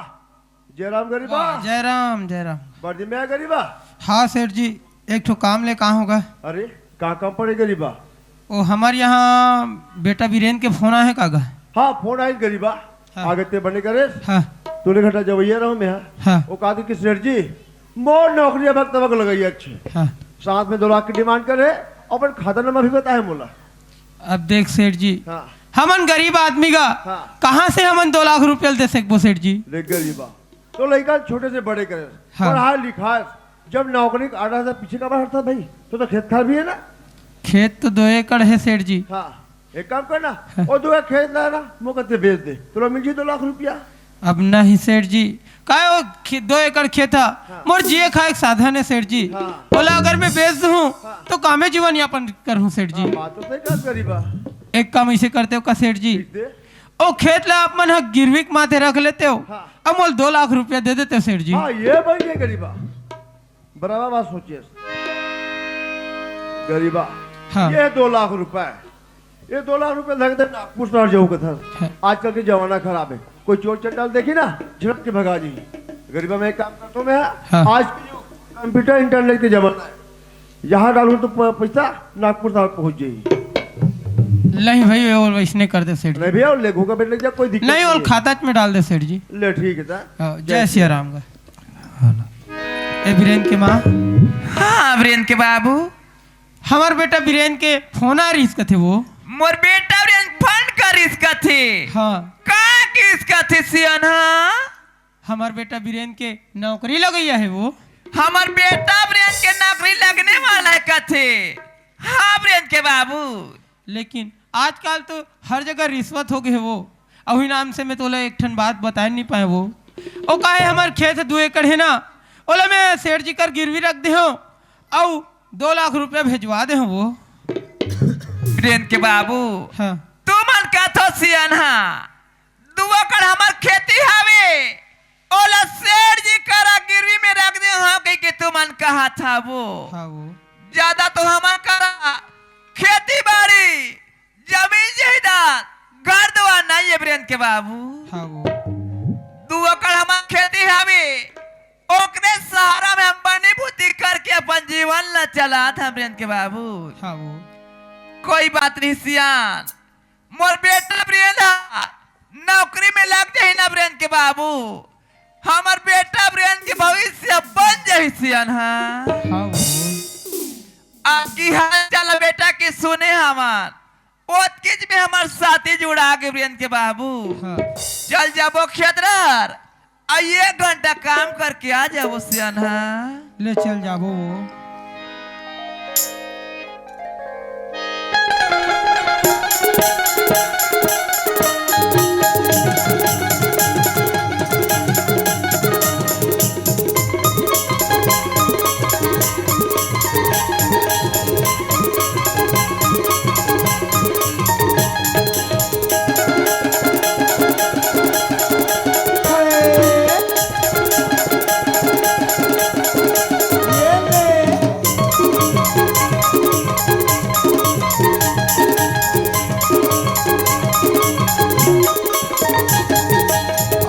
जयराम गरीबा? हाँ, जयराम, जयराम। बरदी में गरीबा? हाँ सेठ जी, एक ठो काम ले कहाँ होगा? अरे, का काम पड़े गरीबा? ओ, हमर यहाँ बेटा बीरेन के फोन आहे का गा? हाँ, फोन आइस गरीबा। हाँ। आगे ते बने करे? हाँ। तोले घटा जवैया रहो मैं, हाँ। हाँ। वो कहा कि सेठ जी, मोर नौकरी अब तबक लगाई अच्छी। हाँ। साथ में दो लाख की डिमांड करे, अपन खाता नंबर भी बताए मोला। अब देख सेठ जी, हाँ। हमन गरीब आदमी गा, हाँ। कहाँ से हमन दो लाख रुपया दे सकबो सेठ जी? देख गरीबा, तो लइका छोटे से बड़े करे, हाँ। पढ़ाए लिखाए, जब नौकरी के आधा से पीछे का बढ़ता भाई, तो, तो खेत खार भी है ना? खेत तो दो एकड़ है सेठ जी। हाँ, एक काम करना, हाँ। वो दो एकड़ खेत ला ना, मोका ते बेच दे, तोला मिल जी दो लाख रुपया। अब नहीं सेठ जी, काय वो खे-, दो एकड़ खेत हा, हाँ। मोर जिए खाए के साधन है सेठ जी। हाँ। ओला अगर मैं बेच दूँ, हाँ। तो कामे जीवन यापन करूँ सेठ जी। हाँ, बात तो सही कहा गरीबा। एक काम ऐसे करते हो का सेठ जी? ठीक दे। ओ खेत ला आप मन ह गिरवी के माथे रख लेते हो, हाँ। अब मोल दो लाख रुपया दे देते हो सेठ जी। हाँ, ये बन गए गरीबा। बराबर बात सोचिए। गरीबा, हाँ। ये दो लाख रुपए, ये दो लाख रुपए लग दे नागपुर शहर जाऊ के था। हाँ। आजकल के जमाना खराब है, कोई चोर चंडाल देखी ना, झड़प के भगा जी। गरीबा, मैं एक काम करता हूँ, मैं हाँ। आज के जो कंप्यूटर इंटरनेट के जमाना है, यहाँ डालूँ तो प-, पैसा नागपुर शहर पहुँच जाएगी। नहीं भाई, वो वैसने कर दे सेठ जी। नहीं भैया, वो लेखों का बेटा, कोई दिक्कत नहीं, वो नहीं है। खाता में डाल दे सेठ जी। ले, ठीक है था। हाँ, जय जय सिया राम का। ए बीरेन के माँ। हाँ, बीरेन के बाबू। हमर बेटा बीरेन के फोन आ रहिस कथे वो। मोर बेटा बीरेन फोन करिस कथे। हाँ। का किस कथे सियान, हाँ? हमर बेटा बीरेन के नौकरी लगइया है वो। हमर बेटा बीरेन के नौकरी लगने वाला है कथे। हाँ, बीरेन के बाबू। लेकिन आजकल तो हर जगह रिश्वत हो गए वो। अही नाम से मैं तोला एक ठन बात बताए नहीं पाए वो। ओ काहे हमर खेत दू एकड़ है ना, ओला मैं सेठ जी कर गिरवी रख दे हूँ, अउ दो लाख रुपया भेजवा दे हूँ वो। बीरेन के बाबू, हाँ। तू मन कथो सियान हा, दू एकड़ हमर खेती हवे, ओला सेठ जी करा गिरवी में रख दे हूँ कहि के तू मन कहा था वो। हाँ वो। ज्यादा तो हमर करा खेती बाड़ी, जमीन जायदाद, घर दुआर नहीं है बीरेन के बाबू। हाँ वो। दू एकड़ हमर खेती हवे, ओकरे सहारा में हम बनी बुद्धि करके अपन जीवन ला चलात हन बीरेन के बाबू। हाँ वो। कोई बात नहीं सियान, मोर बेटा बीरेन हा नौकरी में लग जाही ना बीरेन के बाबू, हमर बेटा बीरेन के भविष्य बन जाही सियान हा। हाँ वो। आपकी हाल चाल बेटा की सुने हमन, ओतकीच में हमर साथी जुड़ा गे बीरेन के बाबू। हाँ। चल जाबो खेत डहर, आ एक घंटा काम करके आ जाबो सियान हा। ले चल जाबो वो।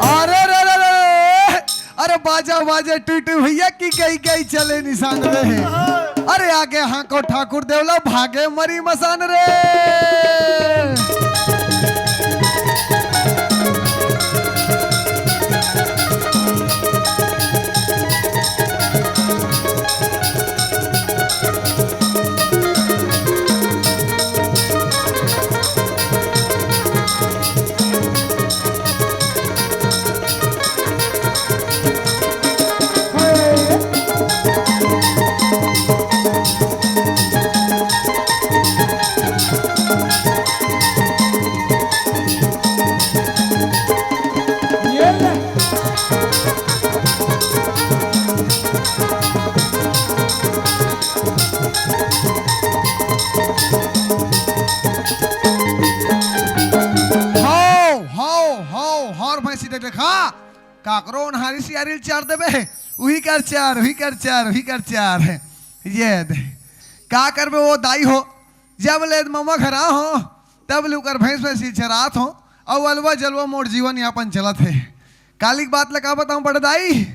अरे रे रे रे! अरे बाजा बाजे टुई टुई भैया की गई गई चले निशान रे। अरे आगे हाँको ठाकुर देवला भागे मरी मसान रे। हाव, हाव, हाव, हर भैंसी दे देखा, काकरो ओन्हारी सियारी ल चार देबे, उही कर चार, उही कर चार, उही कर चार। ये दे, का करबे वो दाई हो, जब ले ममा घर आ हो, तब ले उकर भैंस भैंसी चरात हो, अउ अलवा जलवा मोर जीवन यापन चलत हे। काली के बात ल का बताऊं बड़े दाई,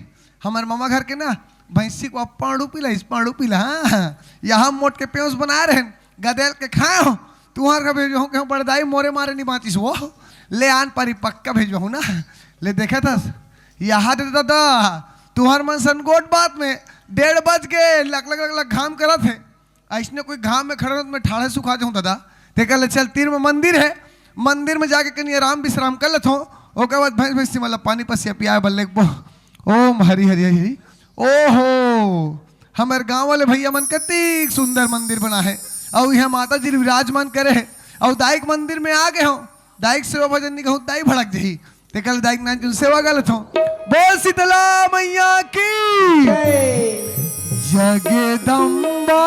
हमर ममा घर के ना भैंसी को पांडू पिला, इस पांडू पिला, हाँ, यहाँ मोट के पेंस बना रहे, गदेल के खाए हो, तुहर का भेजहूँ के बड़े दाई मोरे मारे नहीं बाँचिस वो, ले आन पारी पक्का भेजहूँ ना, ले देखत हस, यहाँ दे दादा, तुहर मन सन गोट बात में डेढ़ बज के लक लक लक लक घाम करत हे, अइसने कोई घाम में खड़े रहत, मैं ठाढ़े सुखा जाहूँ दादा। ते कहले, "चल, तीर में मंदिर हे, मंदिर में जाके कनी आराम विश्राम कर लेथों, ओकर बाद भैंस, भैंसी मन ला पानी पसिया पियाए बर लेगबो।" ओम हरि हरि हरि हरि। ओहो, हमर गांव वाले भैया मन कतिक सुंदर मंदिर बना हे, अउ इहाँ माता जी विराजमान करे हे, अउ दाई के मंदिर में आ गे हों, दाई के सेवा भजन नहीं कहूँ, दाई भड़क जही। एकल दाई के नाम से सेवा गा लेथों। बोल शीतला मैया की। जगदम्बा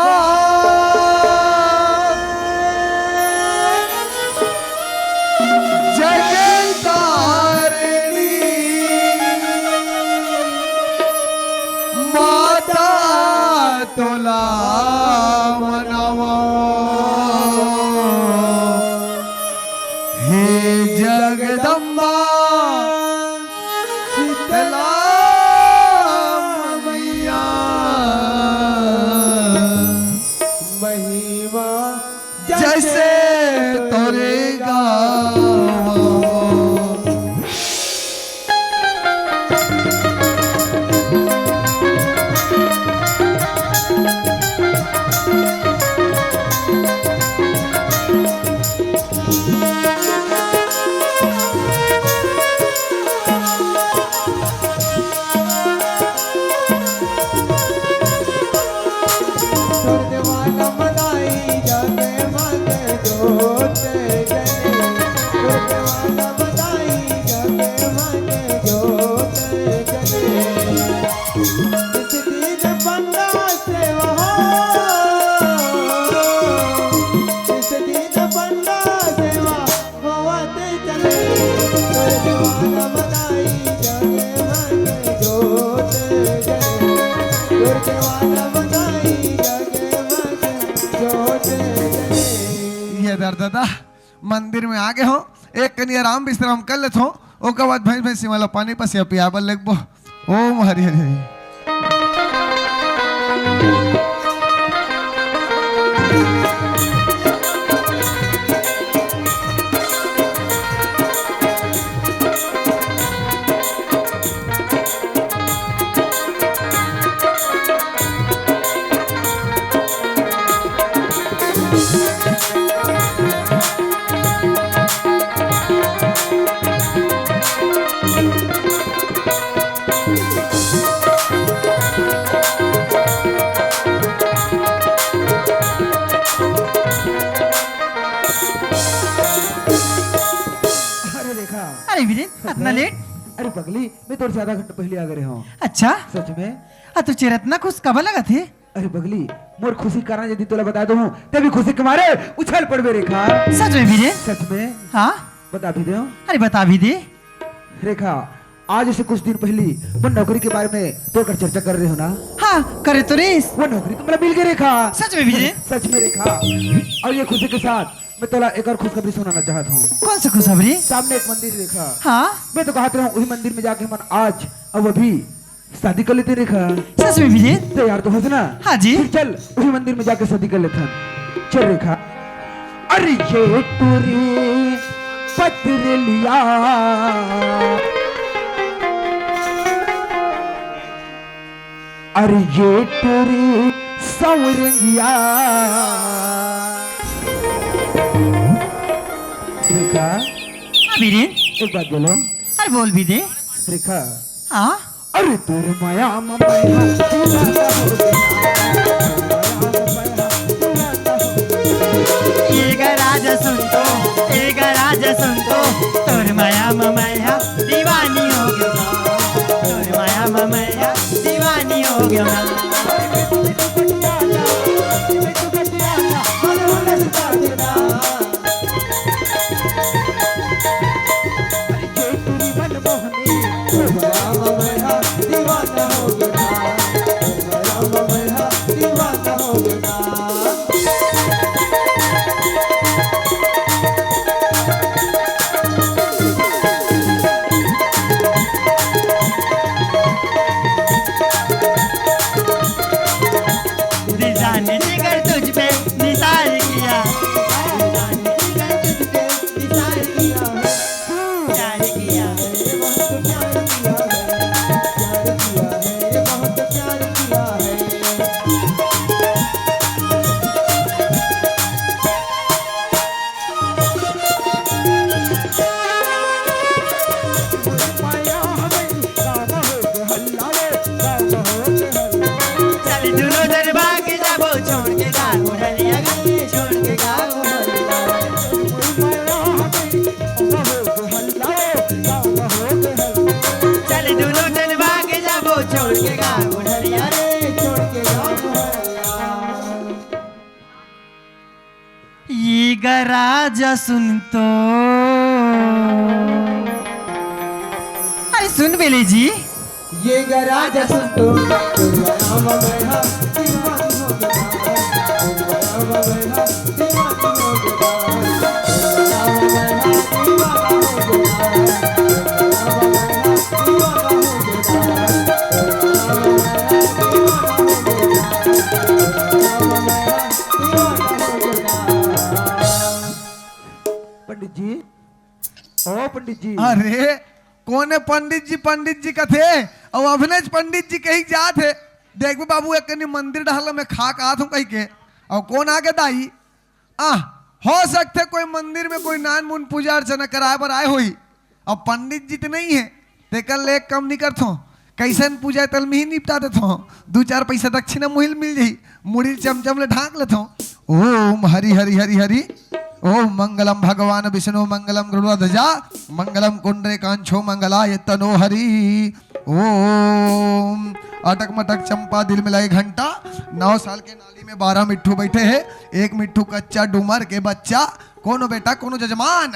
जगतारिणी माता तोला मनावों। हे जगदम्बा शीतला मैया, महिमा जैसे तोरे गावों। ये दर दादा, मंदिर में आ गे हों, एक कनी आराम विश्राम कर लेथों, ओकर बाद भैंस भैंसी मन ला पानी पसिया पिया बर लगबो। ओम हरि हरि हरि। अरे रेखा। अरे वीरेन, अतना लेट? अरे पगली, मैं तोर से आधा घंटा पहले आ गे हों। अच्छा? सच में? आ, तू चेहरा अतना खुश काबर लगथे? अरे पगली, मोर खुशी के कारण यदि तोला बता दूं, तभी खुशी के मारे उछल पड़बे रेखा। सच में वीरेन? सच में। हाँ? बता भी दे। अरे बता भी दे। रेखा, आज से कुछ दिन पहली वो नौकरी के बारे में तोर कर चर्चा करे हों ना? हाँ, करे तो रेहेस। वो नौकरी तो मोला मिल गे रेखा। सच में वीरेन? सच में रेखा। अउ ये खुशी के साथ मैं तोला एक अउ खुशखबरी सुनाना चाहत हों। कौन सा खुशखबरी? सामने एक मंदिर रेखा। हाँ? मैं तो कहत रहेंव उही मंदिर में जाके हमन आज अउ अभी शादी कर लेथन रेखा। सच में वीरेन? तैयार तो हस ना? हाँ जी। फिर चल उही मंदिर में जाके शादी कर लेथन। चल रेखा। अरे ये टूरी पतरलिया, अरे ये टूरी सौरंगिया। रेखा। हाँ वीरेन। एक बात बोलूं। अरे बोल भी दे। रेखा। हाँ? अरे तोर माया म मैं हा दीवाना हो गेंव। ए गा राजा सुन तो, ए गा राजा सुन तो, तोर माया म मैं हा दीवानी हो गेंव। तोर माया म मैं हा दीवानी हो गेंव। राजा सुन तो, अरे सुन बेले जी। ये गा राजा सुन तो, पंडित जी, ओ पंडित जी। अरे, कोने पंडित जी, पंडित जी कथे? अउ अभिनेच पंडित जी कही जात हे। देखबे बाबू, एक कनी मंदिर डहर ल मैं खा के आत हूँ कहिके। अउ कोन आगे दाई? आ, हो सकथे कोई मंदिर में कोई नानमुन पूजा अर्चना कराए बर आए होही। अब पंडित जी तो नहीं है, तेकर ले एक काम नहीं करथो, कैसन पूजा तल में ही निपटा देथो, दू चार पैसा दक्षिणा मुहिल मिल जाही, मुड़ी चमचम ले ढांक लेथो। ओम हरि हरि हरि हरि, ओम मंगलम भगवान विष्णु मंगलम गरुड़ ध्वजा, मंगलम कुंडे कांचो मंगलाय तनो हरि। ओम अटक मटक चंपा दिल मिलाई घंटा। नौ साल के नाली में बारह मिट्ठू बैठे हैं, एक मिट्ठू कच्चा डूमर के बच्चा। कोनो बेटा, कोनो जजमान।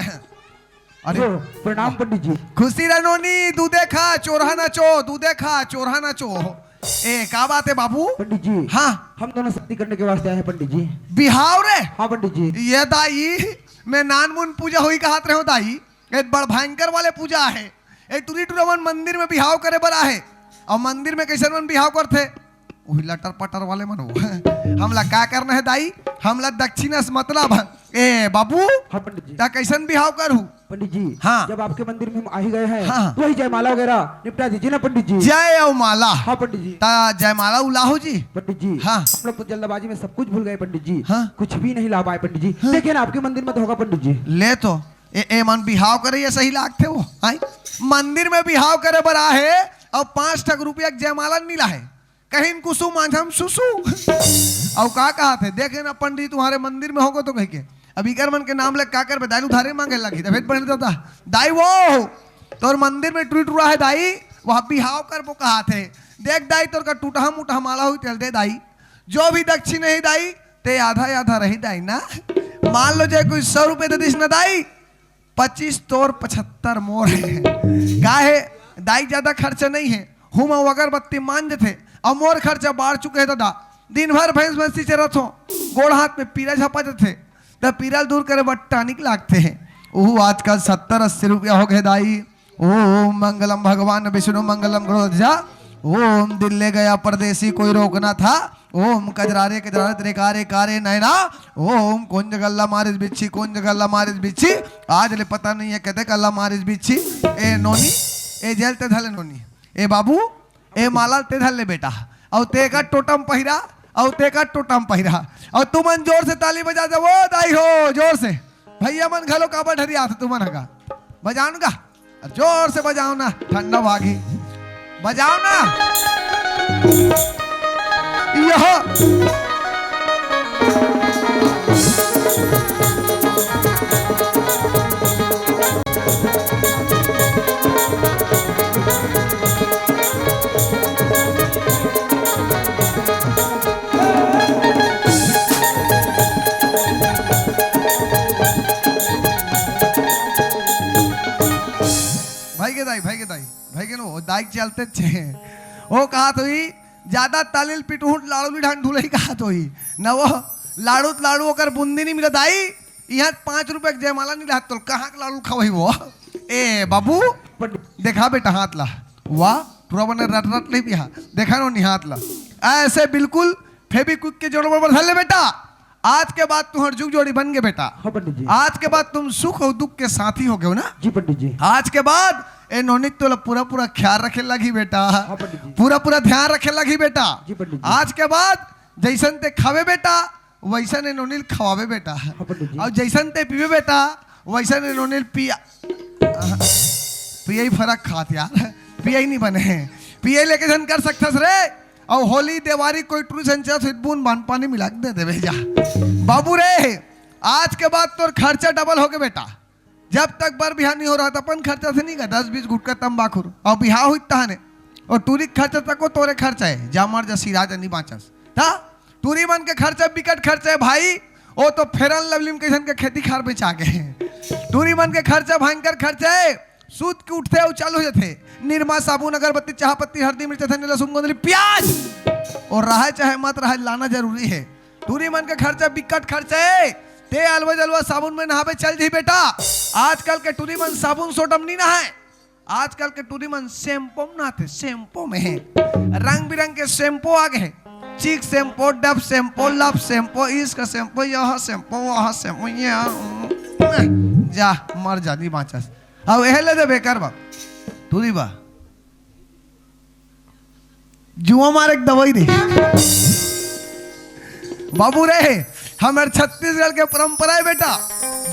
अरे, जो, प्रणाम पंडित जी। खुशी रह नोनी, दूधे खा, चोरहा नाचो, दूधे खा, चोरहा नाचो। ए, का बात है बाबू? पंडित जी, हाँ। हम दोनों शादी करने के वास्ते आए हैं पंडित जी। बिहाव रे? हाँ पंडित जी। ये दाई, मैं नानमुन पूजा होही कहत रहे हो दाई, ये बड़ भयंकर वाले पूजा है। ए टुरी टुरा मन मंदिर में बिहाव करे बर आहे। अउ मंदिर में कैसन मन बिहाव करथे? उही लटर पटर वाले मन हो। हमला का करना है दाई? हमला दक्षिणा से मतलब है। ए बाबू, हाँ पंडित जी। ता कैसन बिहाव करहू? पंडित जी, हाँ। जब आपके मंदिर में हम आ ही गए हैं, हाँ। तो वही जयमाला वगैरह निपटा दीजिए ना पंडित जी। जय अउ माला। हाँ पंडित जी। ता जयमाला उलाहो जी। पंडित जी, हाँ। हम लोग तो जल्दबाजी में सब कुछ भूल गए पंडित जी। हाँ। कुछ भी नहीं ला पाए पंडित जी। हाँ। लेकिन आपके मंदिर में तो होगा पंडित जी। ले तो ए, ए मन बिहाव करे ये सही लागथे वो, आय? मंदिर में बिहाव करे बर आहे अउ पाँच ठक रुपया के जयमाला नी लाहे, कहिन कुसु मांझम सुसु। अउ का कहत हे, देखे ना पंडित तुम्हारे मंदिर में होगो तो कहिके। अब इकर मन के नाम ले का करबे, दाई उधारे मांगे लगी, तब भेद पड़ने देता। दाई वो, तोर मंदिर में टूरी टूरा है दाई, वहाँ बिहाव करबो कहत हे। देख दाई, तोर का टूटहा मुटहा माला हुई तेल दे दाई, जो भी दक्षिण है दाई, ते आधा आधा रही दाई ना। मान लो जे कोई सौ रुपये दे दिस ना दाई, पच्चीस तोर पचहत्तर मोर है। का है दाई, ज्यादा खर्चा नहीं है। हूँ मैं अगरबत्ती मान देथे, अब मोर खर्चा बाढ़ चुके है दादा। दिन भर भैंस भैंसी चरत हो, गोड़ हाथ में पीरा झपा देथे, त पीरा ल दूर करे बर टानिक लागथे है। ओहू आजकल सत्तर अस्सी रुपया हो गए दाई। ओम मंगलम भगवान विष्णु मंगलम गरुड़ ध्वजा। ओम दिल्ले गया परदेसी कोई रोकना था। ओम कजरारे कजरारे तेरे कारे कारे नैना। ओम कुंज गल्ला मारिस बिच्छी कुंज गल्ला मारिस बिच्छी। आज ले पता नहीं है कते गल्ला मारिस बिच्छी। ए नोनी, ए जेल ते धले नोनी। ए बाबू, ए माला ते धले बेटा। अउ ते का टोटम पहिरा, अउ ते का टोटम पहिरा। अउ तुमन जोर से ताली बजा दे, वो दाई हो, जोर से। भैया मन घलो काबर ढरियात तुमन ह गा? बजाओ न गा, जोर से बजाओ ना, ठंडा भागी बजाओ ना। यह भाई के दाई, भाई के दाई, भाई के नो, दाई के चलते छे। ओ कहा तो ही, ज्यादा तालिल पिटुहुट लाड़ू ली ढान ढुलई कहा तो ही। न वो लाड़ू त लाड़ू ओकर बुंदी नहीं मिला दाई। यहाँ पाँच रुपए के जयमाला नहीं रहत तो कहाँ के लाड़ू खवाई वो? ए बाबू, देखा बेटा हाथ ला। वाह, टुरा बने रट रट नहीं पिया। देखा नो निहात ला। ऐसे बिल्कुल Fevikwik के जोड़ बराबर धर ले बेटा। आज के बाद तुम्हार जुग जोड़ी बन गए बेटा। हाँ पंडित जी। आज के बाद तुम सुख और दुख के साथी हो गए हो ना। जी पंडित जी। आज के बाद ए नोनी तोला पूरा पूरा ख्याल रखे लगी बेटा। हाँ पंडित जी। पूरा पूरा ध्यान रखे लगी बेटा। जी पंडित जी। आज के बाद जैसन ते खावे बेटा, वैसन ए नोनी ल खवावे बेटा। हाँ पंडित जी। और जैसन ते पीवे बेटा, वैसन ए नोनी ल पिया। पियई फरक खात यार, पियई नहीं बने, पियई लेके झन कर सकथस रे। और होली देवारी कोई टुरी संचत हुई बूंद बांध पानी मिला के दे देवे जा। बाबू रे, आज के बाद तोर खर्चा डबल हो गए बेटा। जब तक बर बिहाव नहीं हो रहा था, अपन खर्चा से नहीं का, दस बीस गुटका तंबाकू और बिहाव हुई तहने। और टुरी खर्चा तक को तोरे खर्चा है, जा मर जा सिरा जा नहीं बांचस। था? टुरी मन के खर्चा बिकट खर्चा है भाई। ओ तो Fair and Lovely म कइसन के खेती खार बेचा गे हे। टूरी मन के खर्चा भयंकर खर्चा हे। सूत के उठथे अउ चालू हो जाथे। निरमा, साबुन, अगरबत्ती, चाह पत्ती, हरदी, मिर्च, धनिया, लहसुन, गोंदली, प्याज। अउ रहय चाहे मत रहय, लाना जरूरी हे। टूरी मन के खर्चा बिकट खर्चा हे। तें अलवा जलवा साबुन में नहाबे चल जही बेटा। आजकल के टूरी मन साबुन सोडा म नी नहाय। आजकल के टूरी मन shampoo म नहाथे, shampoo में हे। रंग बिरंग के shampoo आ गे हे। Chic shampoo, Dove shampoo, Love shampoo, इश्क shampoo, यह shampoo, वह shampoo, ये, जा, मर जा, नी बाँचस। अब एहे ले दे बेकार बा। टूरी बा। जुआ मारे के दवाई नहीं। बाबू रे, हमर छत्तीसगढ़ के परंपरा हे बेटा,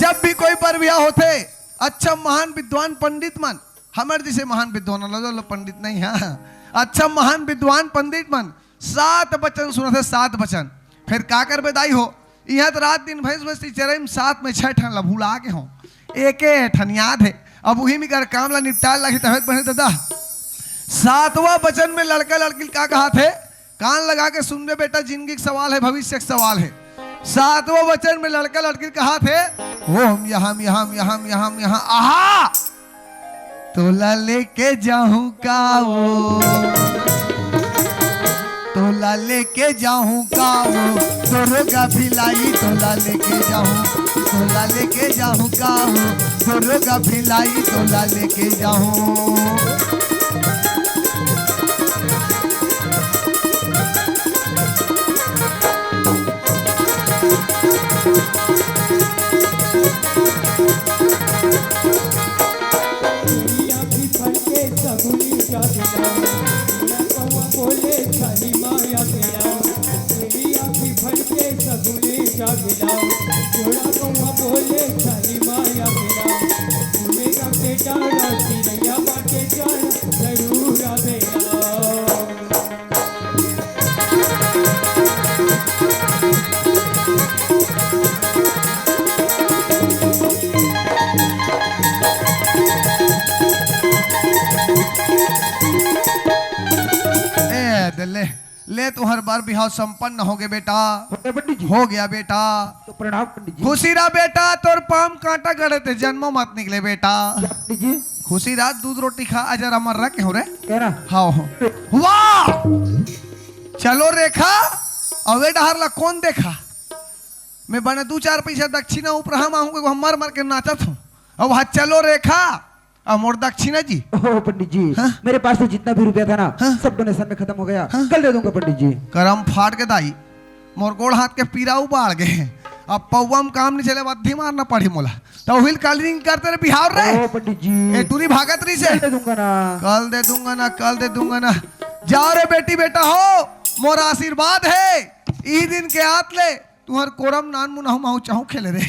जब भी कोई बर बिहाव होथे, अच्छा महान विद्वान पंडित मन, हमर जइसे महान विद्वान, लो, लो, पंडित नहीं, हाँ, अच्छा महान विद्वान पंडित मन सात बचन सुनाथे, सात बचन। फेर का करबे दाई हो, इहाँ त रात दिन भैंस भैंसी चरई म सात में छह ठन ला भुला गे हों, एके ठन याद हे। अब उही में कर काम ला निपटाय ला लगही, तभे त बने दादा। सातवां बचन में लड़का लड़की ल का कहाथे, कान लगा के सुनबे बेटा, जिंदगी के सवाल हे, भविष्य के सवाल हे। सातवां बचन में लड़का लड़की ल कहाथे, ओम यहम यहम यहम यहम यहम आहा। तोला लेके जाहूं का वो, तोला लेके जाहूं का वो, दरोगा भिलाई, तोला लेके जाहूं, तोला लेके जाहूं का वो, दरोगा भिलाई, तोला लेके जाहूं। ए, दे ले, ले, तुंहर बर बिहाव संपन्न हो गे बेटा। हो गया पंडित जी। हो गया बेटा। तो प्रणाम पंडित जी। खुशी रह बेटा, तोर पाँव म कांटा गड़े ते जन्मो मत निकले बेटा। क्या पंडित जी? खुशी रह, दूध रोटी खा, अजर अमर रह के हो रे। कह रहा? हाँ हो। वाह! चलो रेखा, अउ ए डहर ला कोन देखा? मैं बने दू चार पैसा दक्षिणा उपरहा मांगू, हम मर मर के नाचत हों। अब वहाँ चलो रेखा, अब मोर दक्षिणा जी। ओह पंडित जी, हाँ? मेरे पास तो जितना भी रुपया था ना, हाँ? सब डोनेशन में खत्म हो गया। हाँ? कल दे दूंगा पंडित जी। करम फाट के दाई, मोर गोड़ हाथ के पीरा उबाड़ गे। अब पौवा म काम नहीं चले, बद्धी मारना पड़ी मोला। तो हिल कालीन करते रे बिहाव रे। ओह पंडित जी, ए टूरी भागत रही से। कल दे दूंगा ना। कल दे दूंगा ना, कल दे दूंगा ना। जाओ रे बेटी बेटा हो, मोर आशीर्वाद हे। ई दिन के आत ले तुंहर कोरम नान मुन हूँ माहू चाहूँ खेले रे।